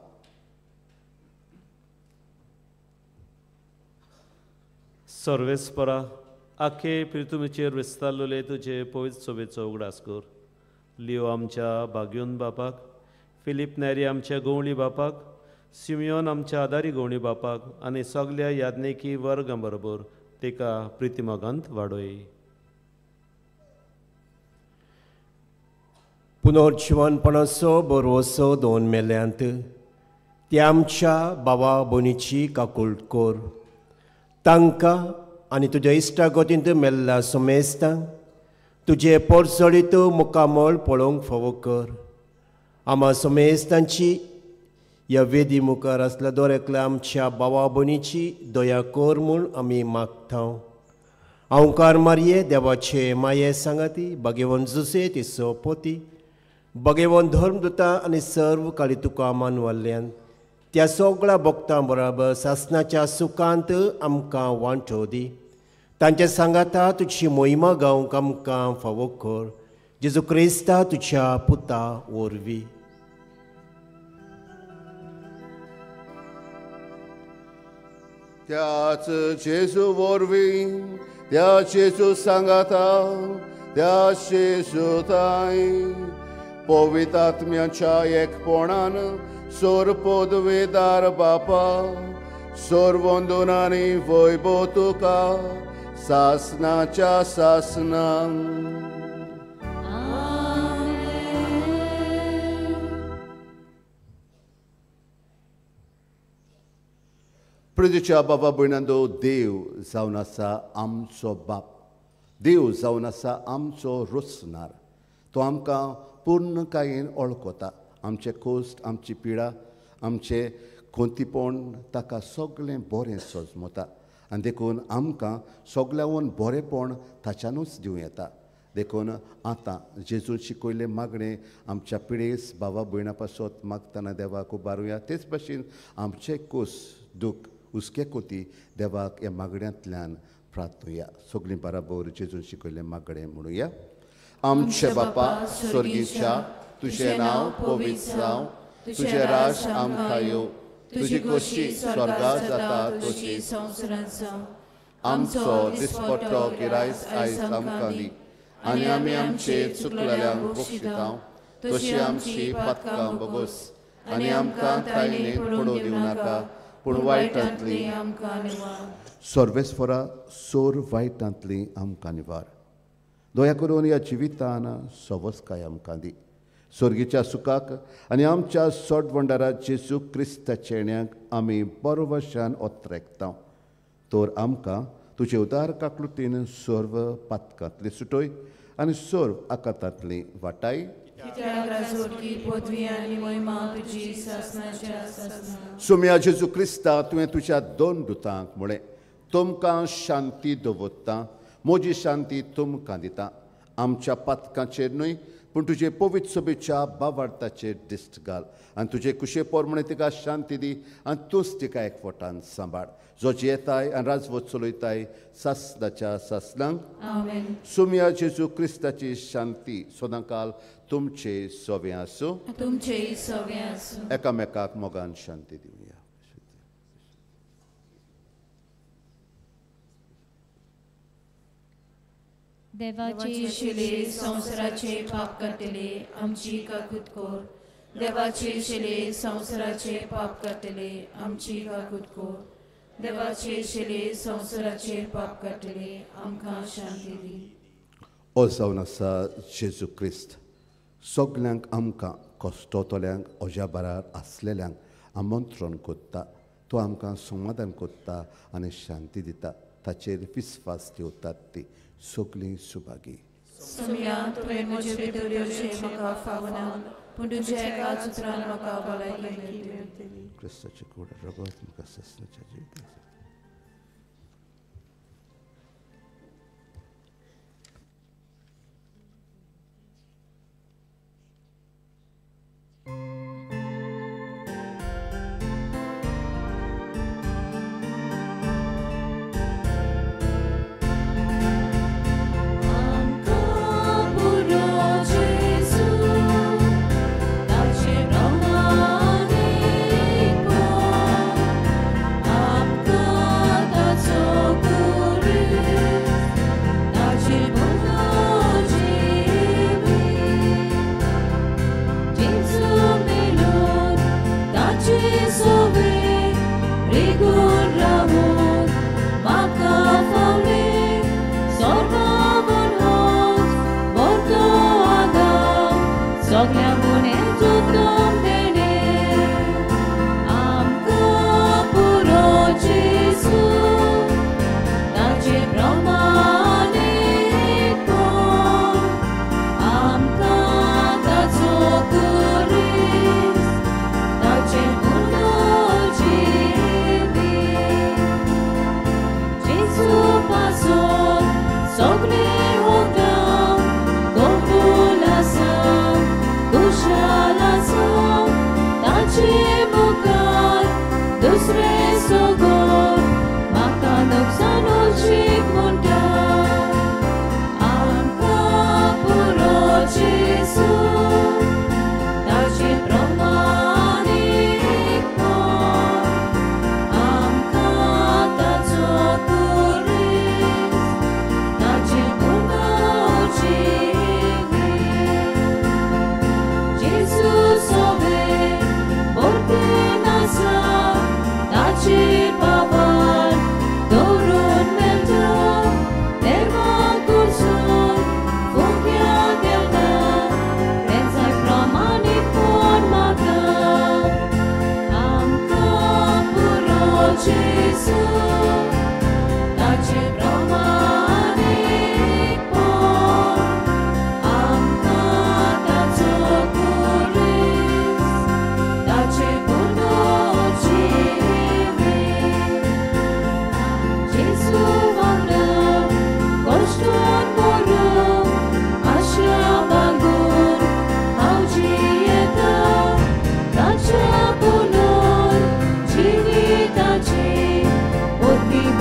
सर्वेस्परा आखे पिरतुमीचेर विस्तारलेले तुजे पवित्र सोबेचो उगडास कर. लियो आमच्या भाग्योन बापाक, फिलीप नेरी आमच्या गवळी बापाक, सिमियोन आमच्या आदारी गवळी बापाक आनी सगल्या याज्ञिकी वर्गां बरोबर तेका प्रितिमोगांत वाडोय. पुनर्जिवनपणाचो बरोसो दोन मेल्यांत त्या आमच्या बाबा भयणीची काकूळट कर. तांकां आनी तुज्या इश्टागतींत मेल्ल्या समेस्तांक तुजे पोरसोळीत मुखामळ पळोवंक फावो कर. आमा समेस्तांची ह्या वेदी मुखार आसल्या दर एकल्या आमच्या बाबा भयणीची दया कर म्हूण आमी मागता. हांवकार मारये देवाचे माये सांगाती भाग्यवंत जुसे तिसो पोती भाग्यवंत धर्मदुता आनी सर्व काळी तुका मानवल्ल्यान त्या सगळ्या भक्तां बराबर सासणाच्या सुखांत आमकां वांटो दी. तांच्या सांगाता तुजी मोहिमा गावंक आमकां फावो कर. जेजू क्रिस्ता तुज्या पुता वरवीं. त्याच जेजू वरवीं, त्या जेजू सांगाता, त्या जेजू ताई पवित्र आत्म्याच्या एकपणान सोर पदवेदार बापा सोर वंदनानी वैभव तुका सासनाच्या सासनां. प्रजेच्या बाबा भयणांनो, देव जावन आसा आमचो बाप, देव जावन आसा आमचो रोसणार. तो आमकां पूर्णकायेन वळखता. आमचे कोश्ट, आमची पिडा, आमचे कोंतीपण ताका सगळें बरें सजमता आनी देखून आमकां सगळ्यावन बरेंपण ताच्यानूच दिवं येता. देखून आतां जेजून शिकयल्लें मागणें आमच्या पिडेस बाबा भयणां पासत मागतना देवाक उबारुया. तेच भाशेन आमचे कोस दूख हुस्के कोती देवाक ह्या मागण्यांतल्यान प्रार्थुया. सगळीं बराबर जेजून शिकयल्लें मागणें म्हणुया. आमचे बापा स्वर्गीच्या, तुजें नांव पवित्र जावं, तुजें राज आमकां येवं, तुजी खोशी स्वर्गार जाता तशी संवसारांत जावं. आमचो दिसपट्टो गिरायस आयज आमकां दी आनी आमी आमचे चुकलेल्यांक बक्षिता तशी आमची पातकां बगोस आनी आमकां तायनेक पडोवं दिवं नाका पूण वायटांतली आमकां निवार. सर्वेस्परा सोर वायटांतली आमकां निवार. दया करून ह्या जिवितान सवसकाय आमकां दी. स्वर्गीच्या सुखाक आनी आमच्या सोडवंडारा जेजू क्रिस्ताच्या येण्याक आमी बरोवशान ओत्रेकता. तर आमकां तुजे उदार काकलुतीन सर्व पातकांतली सुटय आनी सर्व आकातांतली वाटाय. सुम्या जेजू क्रिस्ता, तुवें तुज्या दोन दुतांक म्हळें, तुमकां शांती दवरता, म्हजी शांती तुमकां दिता. आमच्या पातकांचेर न्हय पूण तुजे पवित्र सभेच्या बावार्थाचेर दिश्ट घाल आनी तुजे कुशे प्रमाणे तिका शांती दी आनी तूंच तिका एकवटान सांबाळ, जो जियेताय आनी राजवट चलयताय सासणाच्या सासणांक. सुम्या जेजू क्रिस्ताची शांती सदांकाल तुमचे सोवे आसूं. तुमचेय सोवे आसूं. एकामेकाक मोगान शांती दिवया. देवाचे शिले संवसाराचे पाप काडटले आमची काकूत कर. देवाचे शिले संवसाराचे पाप काडटले आमची काकूत कर. देवाचे शिले संवसाराचे पाप काडटले आमकां शांती दी. ओ जावन आसा जेजू क्रिस्त, सगल्यांक आमकां कश्टोतल्यांक अज्या बारार आसलेल्यांक आमंत्रण कोत्ता. तो आमकां समाधान कोत्ता आनी शांती दिता. ताचेर विस्वास दवरतात ती सगळीं सुभागी. सुम्या, तुवें म्हजे भितर येवचें म्हाका फावना, पूण तुज्या एकाच उतरान म्हाका भलायकी मेळटली. क्रिस्ताचें कूड रगत म्हाका सासणाच्या जिविताचें.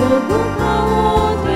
Go, go, go.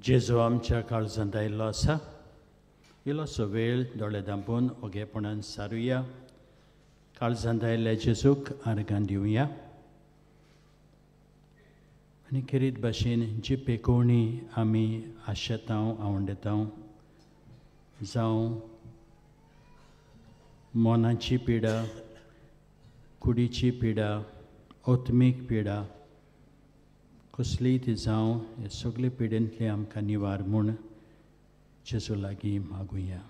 जेजू आमच्या काळजांत आयिल्लो आसा. इल्लोसो वेळ दोळे धांपून ओगेपणान सारुया. काळजांत आयिल्ल्या जेजूक आर्गां दिवया आनी खेरीत भाशेन जी पेकोवणी आमी आशेतांव आवंडेतांव, जावं मनाची पिडा, कुडीची पिडा, आत्मीक पिडा, कसलीय ती जावं, हे सगळे पिडेंतले आमकां निवार म्हूण जेजू लागीं मागुया.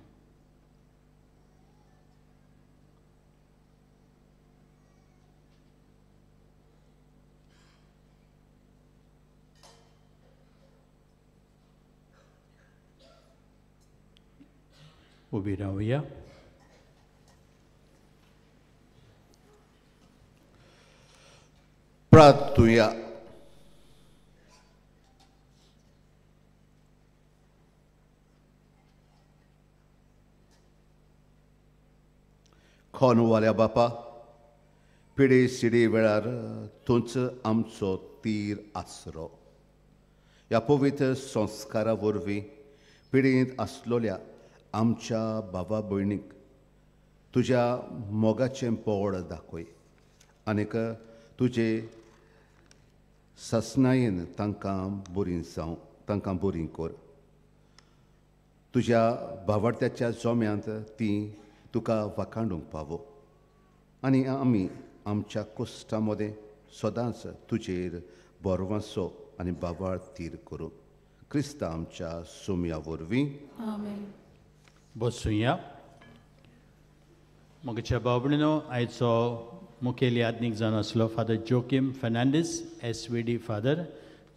उबी रावया. प्रार्थुया. खोनवाल्या बापा, पिडी सिडी वेळार तूंच आमचो तीर आसरो. ह्या पवित्र संस्कारा वरवीं पिडींत आसलोल्या आमच्या बाबा भयणीक तुज्या मोगाचें पोड दाखय आनीक तुजे ससनायेन तांकां बरीं जावं, तांकां बरीं कर. तुज्या भावार्थ्याच्या जोम्यांत तीं तुका वाखाणूंक पावो आनी आमी आमच्या कोश्टा मदें सदांच तुजेर बरवासो आनी बाबाळ तीर करूं. क्रिस्ता आमच्या सोम्या वरवीं. आमेन. बसुया. म्हज्या भाव-भयणीनो, आयचो मुखेली आदनीक जावन आसलो father Joaquim Fernandes SVD father,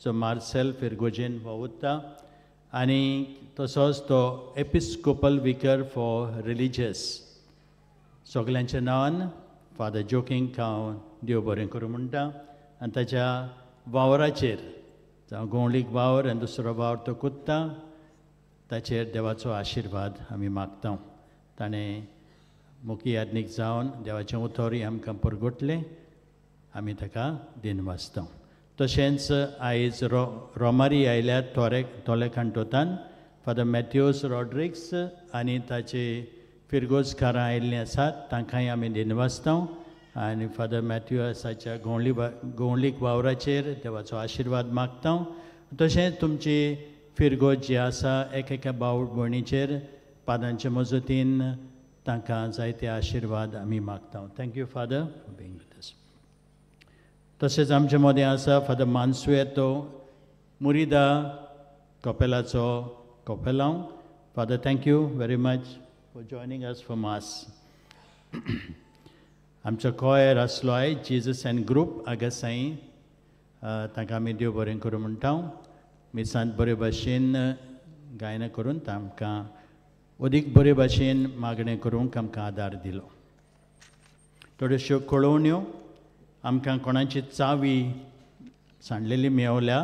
जो मार्सेल फिरगोजेन वावुरता आनी तसोच तो एपिस्कोपल विकर फॉर रिलिजियस. सगल्यांच्या नांवान फादर जोकींक हांव देव बरें करूं म्हणटा आनी ताच्या वावराचेर, जावं गोंवळीक वावर आनी दुसरो वावर तो कोत्ता, ताचेर देवाचो आशिर्वाद आमी मागता. ताणें मुखी यादनीक जावन देवाचें उतरूय आमकां परगटलें, आमी ताका दिनवासता. तशेंच आयज रोमारी आयल्यार थोरे कांटोतान फादर मॅथ्यूस रॉड्रिक्स आनी ताचे फिरगोजकारां आयिल्लीं आसात, तांकांय आमी दिनवासता. आनी फादर मॅथ्यूसाच्या गोंवळीक वावराचेर देवाचो आशिर्वाद मागता. तशेंच तुमची फिरगोज जी आसा एकेका भाव भयणीचेर पादांचे मजतीन तांकां जायते आशिर्वाद आमी मागता. Thank you father for being with us. तशेंच आमचे मदें आसा father मानसुएतो मुरिदा कपेलाचो कपेलांव. Father, thank you very much for joining us for mass. आमचो कॉयर आसलो आयज जेजस एंड ग्रूप आगासाई, तांकां आमी देव बरें करूं म्हणटा. मिसांत बरे भाशेन गायनां करून तांकां अदीक बरे भाशेन मागणें करूंक आमकां आदार दिलो. थोड्योश्यो कळोवण्यो, आमकां कोणाची चावी सांडलेली मेवल्या,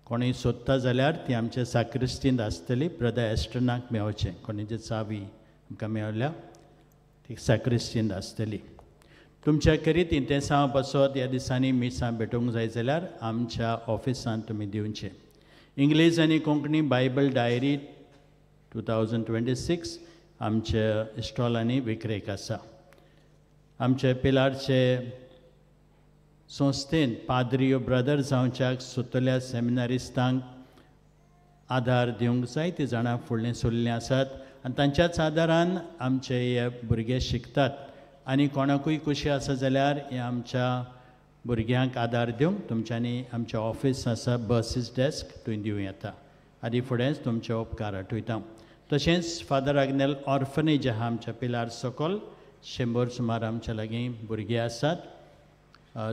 कोणूय सोदता जाल्यार ती आमच्या साक्रिस्तींत आसतली, ब्रदर एस्टनाक मेवचें. कोणाची चावी आमकां मेवल्या ती साक्रिस्तींत आसतली. तुमच्या करीत इंतेसांव पासत ह्या दिसांनी मिसां भेटोवंक जाय जाल्यार आमच्या ऑफिसांत तुमी दिवचें. इंग्लीश आनी कोंकणी बायबल डायरी 2026 आमच्या इस्टॉलांनी विक्रेक आसा. आमचे पिलारचे संस्थेन पाद्रियो ब्रदर जावच्याक सोदतल्या सेमिनारिस्तांक आदार दिवंक जाय. ती जाणां फुडलें सोल्लीं आसात आनी तांच्याच आदारान आमचे हे भुरगे शिकतात. आनी कोणाकूय खुशी आसा जाल्यार हे आमच्या भुरग्यांक आदार दिवंक तुमच्यांनी आमचें ऑफीस आसा, बसीस डेस्क, थंय दिवं येता. आदी फुडेंच तुमचे उपकार आठयता. तशेंच फादर आग्नेल ऑर्फनेज आहा आमच्या पिलार सकयल, 100 सुमार आमच्या लागीं भुरगे आसात,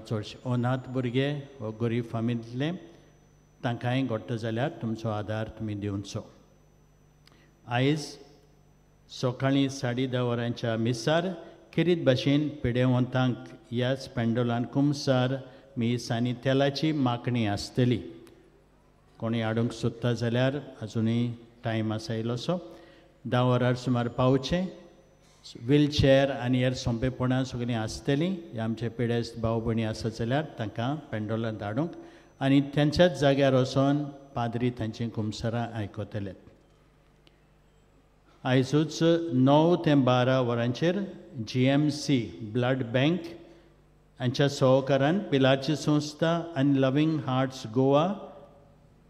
चडशे अनाथ भुरगे वा गरीब फामिलींतले, तांकांय घडटा जाल्यार तुमचो आदार तुमी दिवचो. आयज सकाळीं 10:30 वरांच्या मिसार खेरीत भाशेन पिडेवंतांक ह्याच पेंडोलान कुमसार मीस आनी तेलाची मागणी आसतली. कोणी हाडूंक सोदता जाल्यार आजुनूय टायम आसा इल्लोसो. 10 वरार सुमार पावचें. व्हीलचॅर आनी हेर सोंपेपणां सगळीं आसतलीं. हे आमचे पिडेस्त भाव भयणी आसा जाल्यार तांकां पेंडोलान धाडूंक आनी तेंच्याच जाग्यार वचोन पाद्री तांची कुमसरां आयकतले. आयजूच 9 ते 12 वरांचेर GMC blood bank हांच्या सहकारान पिलारची संस्था आनी लवींग हार्ट्स गोवा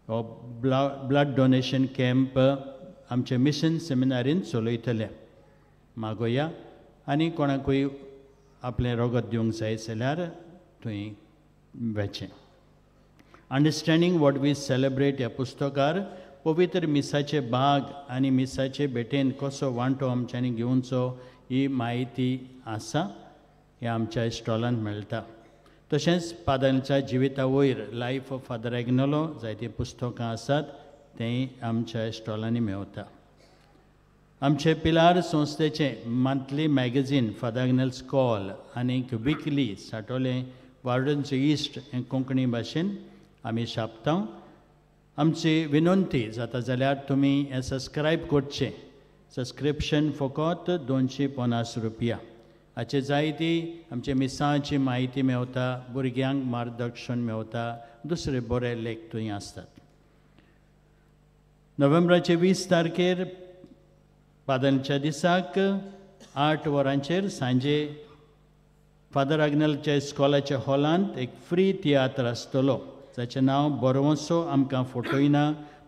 हो ब्लड डोनेशन कॅम्प आमचे मिशन सेमिनारीन चलयतले. मागोया आनी कोणाकूय आपलें रगत दिवंक जाय जाल्यार थंय वेचें. अंडरस्टँडींग what we celebrate ह्या पुस्तकार पवित्र मिसाचे भाग आनी मिसाचे भेटेन कसो वांटो आमच्यांनी घेवचो ही म्हायती आसा. हे आमच्या स्टॉलांत मेळटा. तशेंच फादराच्या जिविता वयर लायफ ऑफ फादर एग्नोलो जायतीं पुस्तकां आसात, तेंय आमच्या स्टॉलांनी मेवता. आमचे पिलार संस्थेचें monthly magazine Father Agnel's call आनीक विकली साटोलें वार्डन्स इस्ट हें कोंकणी भाशेन आमी छापता. आमची विनंती जाता जाल्यार तुमी हें सबस्क्रायब करचें. सबस्क्रिप्शन फकत 250 रुपया. हाचे जायती आमचे मिसांची म्हायती मेवता, भुरग्यांक मार्गदर्शन मेवता, दुसरे बरे लेख थंय आसतात. नोव्हेंबराचे 20 तारखेर फादरच्या दिसाक 8 वरांचेर सांजे फादर आग्नेलच्या इस्कॉलाच्या हॉलांत एक फ्री तियात्र आसतलो, जाचें नांव बरोवंसो आमकां फोटोयना,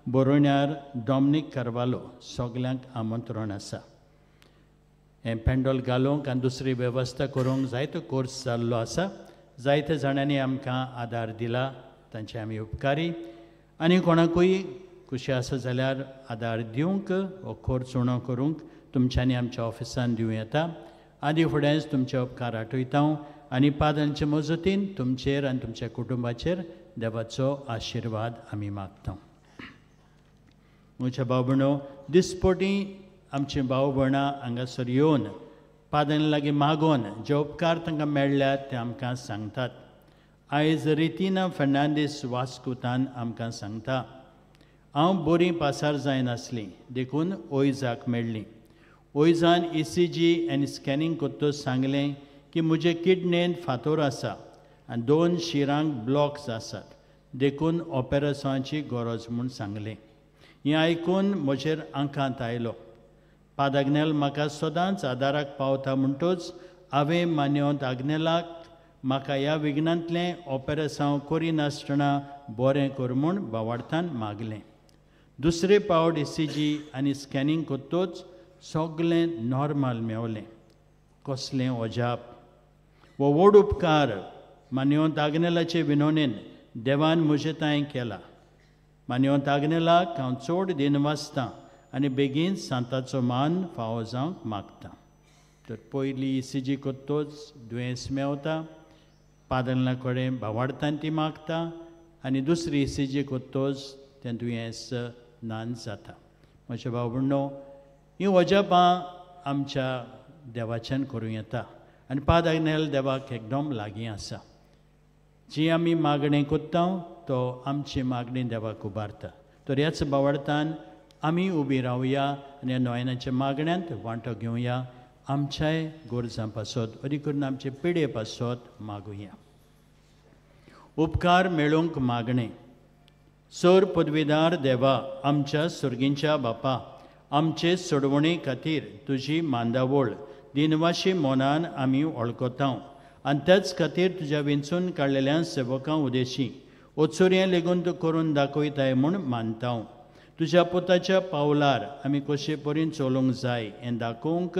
बरोवण्यार डॉमनीक कार्वालो. सगल्यांक आमंत्रण आसा. हें पेंडोल घालूंक आनी दुसरी वेवस्था करूंक जायतो कोर्स जाल्लो आसा. जायते जाणांनी आमकां आदार दिला, तांचे आमी उपकारी. आनी कोणाकूय खुशी आसा जाल्यार आदार दिवंक वो खर्च उणो करूंक तुमच्यांनी आमच्या ऑफिसान दिवं येता. आदी फुडेंच तुमचे उपकार आठयता आनी पादांचे मजतीन तुमचेर आनी तुमच्या कुटुंबाचेर देवाचो आशिर्वाद आमी मागता. म्हज्या भाव भयणो, दिसपटी आमची भाव भयणां हांगासर येवन पादां लागीं मागोन जे उपकार तांकां मेळ्ळ्यात ते आमकां सांगतात. आयज रितिना फर्नांडीस वास्कोतान आमकां सांगता, हांव बरी पासार जायनासली देखून ओयजाक मेळ्ळी. ओयजान ECG आनी स्कॅनिंग करतकच सांगलें की म्हजे किडनेन फातोर आसा आनी 2 शिरांक ब्लॉक्स आसात, देखून ऑपेरेशनाची गरज म्हूण सांगलें. हें आयकून म्हजेर आंकांत आयलो. फादर आग्नेल म्हाका सदांच आदाराक पावता म्हणटूच हांवें मान्यवंत आग्नेलाक म्हाका ह्या विघ्नांतलें ऑपेरेसांव करिनासतना बरें कर म्हूण बावार्थान मागलें. दुसरे पावट ECG आनी स्कॅनिंग करतकच सगळें नॉर्मल मेवलें. कसलें अजाप! हो व्हड उपकार मान्यवंत आग्नेलाचे विनोनेन देवान म्हजे तांय केला. मान्यवंत आग्नेलाक हांव चड दिनवासतां आनी बेगीन सांताचो मान फावो जावंक मागता. तर पयली ECG करतकच दुयेंस मेवता, पादला कडेन भावार्थान ती मागता आनी दुसरी ECG करतकच तें दुयेंस नान जाता. म्हज्या भाव भयणो, हीं अजापां आमच्या देवाच्यान करूं येता आनी फादर आग्नेल देवाक एकदम लागीं आसा. जी आमी मागणें करता तो आमची मागणी देवाक उबारता. तर ह्याच भावार्थान आमी उबी रावया आनी ह्या नोयनाच्या मागण्यांत वांटो घेवया. आमच्याय गरजां पासत, अदी करून आमचे पिडे पासत मागुया. उपकार मेळूंक मागणें. सर पदवीदार देवा, आमच्या सर्गींच्या बापा, आमचे सोडवणे खातीर तुजी मांदावळ दिनवाशी मनान आमी वळखता आनी त्याच खातीर तुज्या विंचून काडलेल्या सेवकां उदेशी ओचोरयें लेगून तूं करून दाखयताय म्हूण मानता. तुज्या पुताच्या पावलार आमी कशे परीन चलोवंक जाय हें दाखोवंक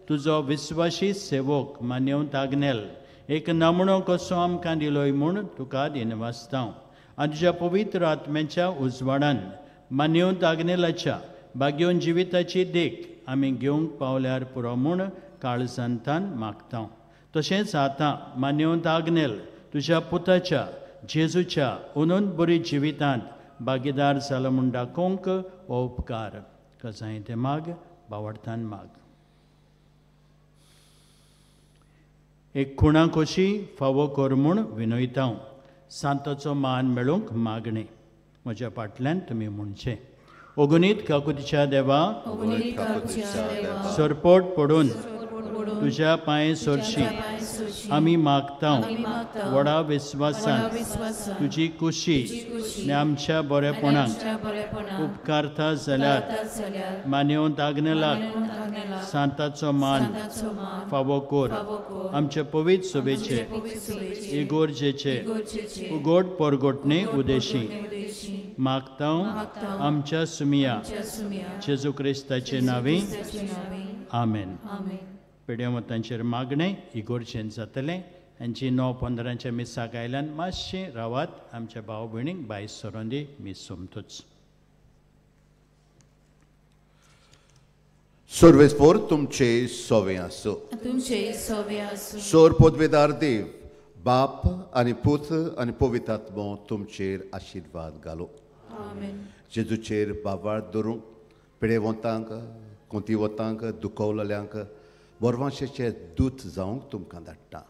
तुजो विस्वाशी सेवक मान्यवंत आग्नेल एक नमुनो कसो आमकां दिलोय म्हूण तुका दिनवासता. आनी तुज्या पवित्र आत्म्याच्या उजवाडान मान्यवंत आग्नेलाच्या भाग्योन जिविताची देख आमी घेवंक पावल्यार पुरो म्हूण काळजांतान मागता. तशेंच आतां मान्यवंत आग्नेल तुज्या पुताच्या जेजूच्या अनंत बरी जिवितांत भागीदार जालो म्हूण दाखोवंक हो उपकार कसाय तें माग, बावडतान माग. एक खुणा कशी फावो कर म्हूण विनयता. सांताचो मान मेळूंक मागणें. म्हज्या फाटल्यान तुमी म्हणचें, अगुणीत काकुतीच्या देवा, सरपट पडून तुज्या पांय सोरशी आमी मागता व्हडा विस्वासान तुजी कुशी आनी आमच्या बरेपणाक उपकारता जाल्यार मान्यवंत आग्नेलाक सांताचो मान फावो कोर आमचे पवित्र सभेचे इगोर्जेचे उगोट परगोटणे उदेशी मागता आमच्या सुमिया जेजू क्रिस्ताचे नांवे आमेन. पिड्यामतांचेर मागणें इगोर्जेन जातलें. हांची 9:15 मिसाक आयल्यान मातशें रावात. आमच्या भाव भयणीक बायस सरोंदी मीस सोमतूच. सर्वेस्पोर तुमचे सोवे आसो. तुमचे सोवे आसो. सोर पदवेदार देव बाप आनी पूत आनी पवित्र आत्मो तुमचेर आशिर्वाद घालो. आमेन. जेजूचेर बाबाळ धरूंक पिडेवंतांक कोंतीवतांक दुखवलेल्यांक बोरवांशेचे दूत जावंक तुमकां धाडटा.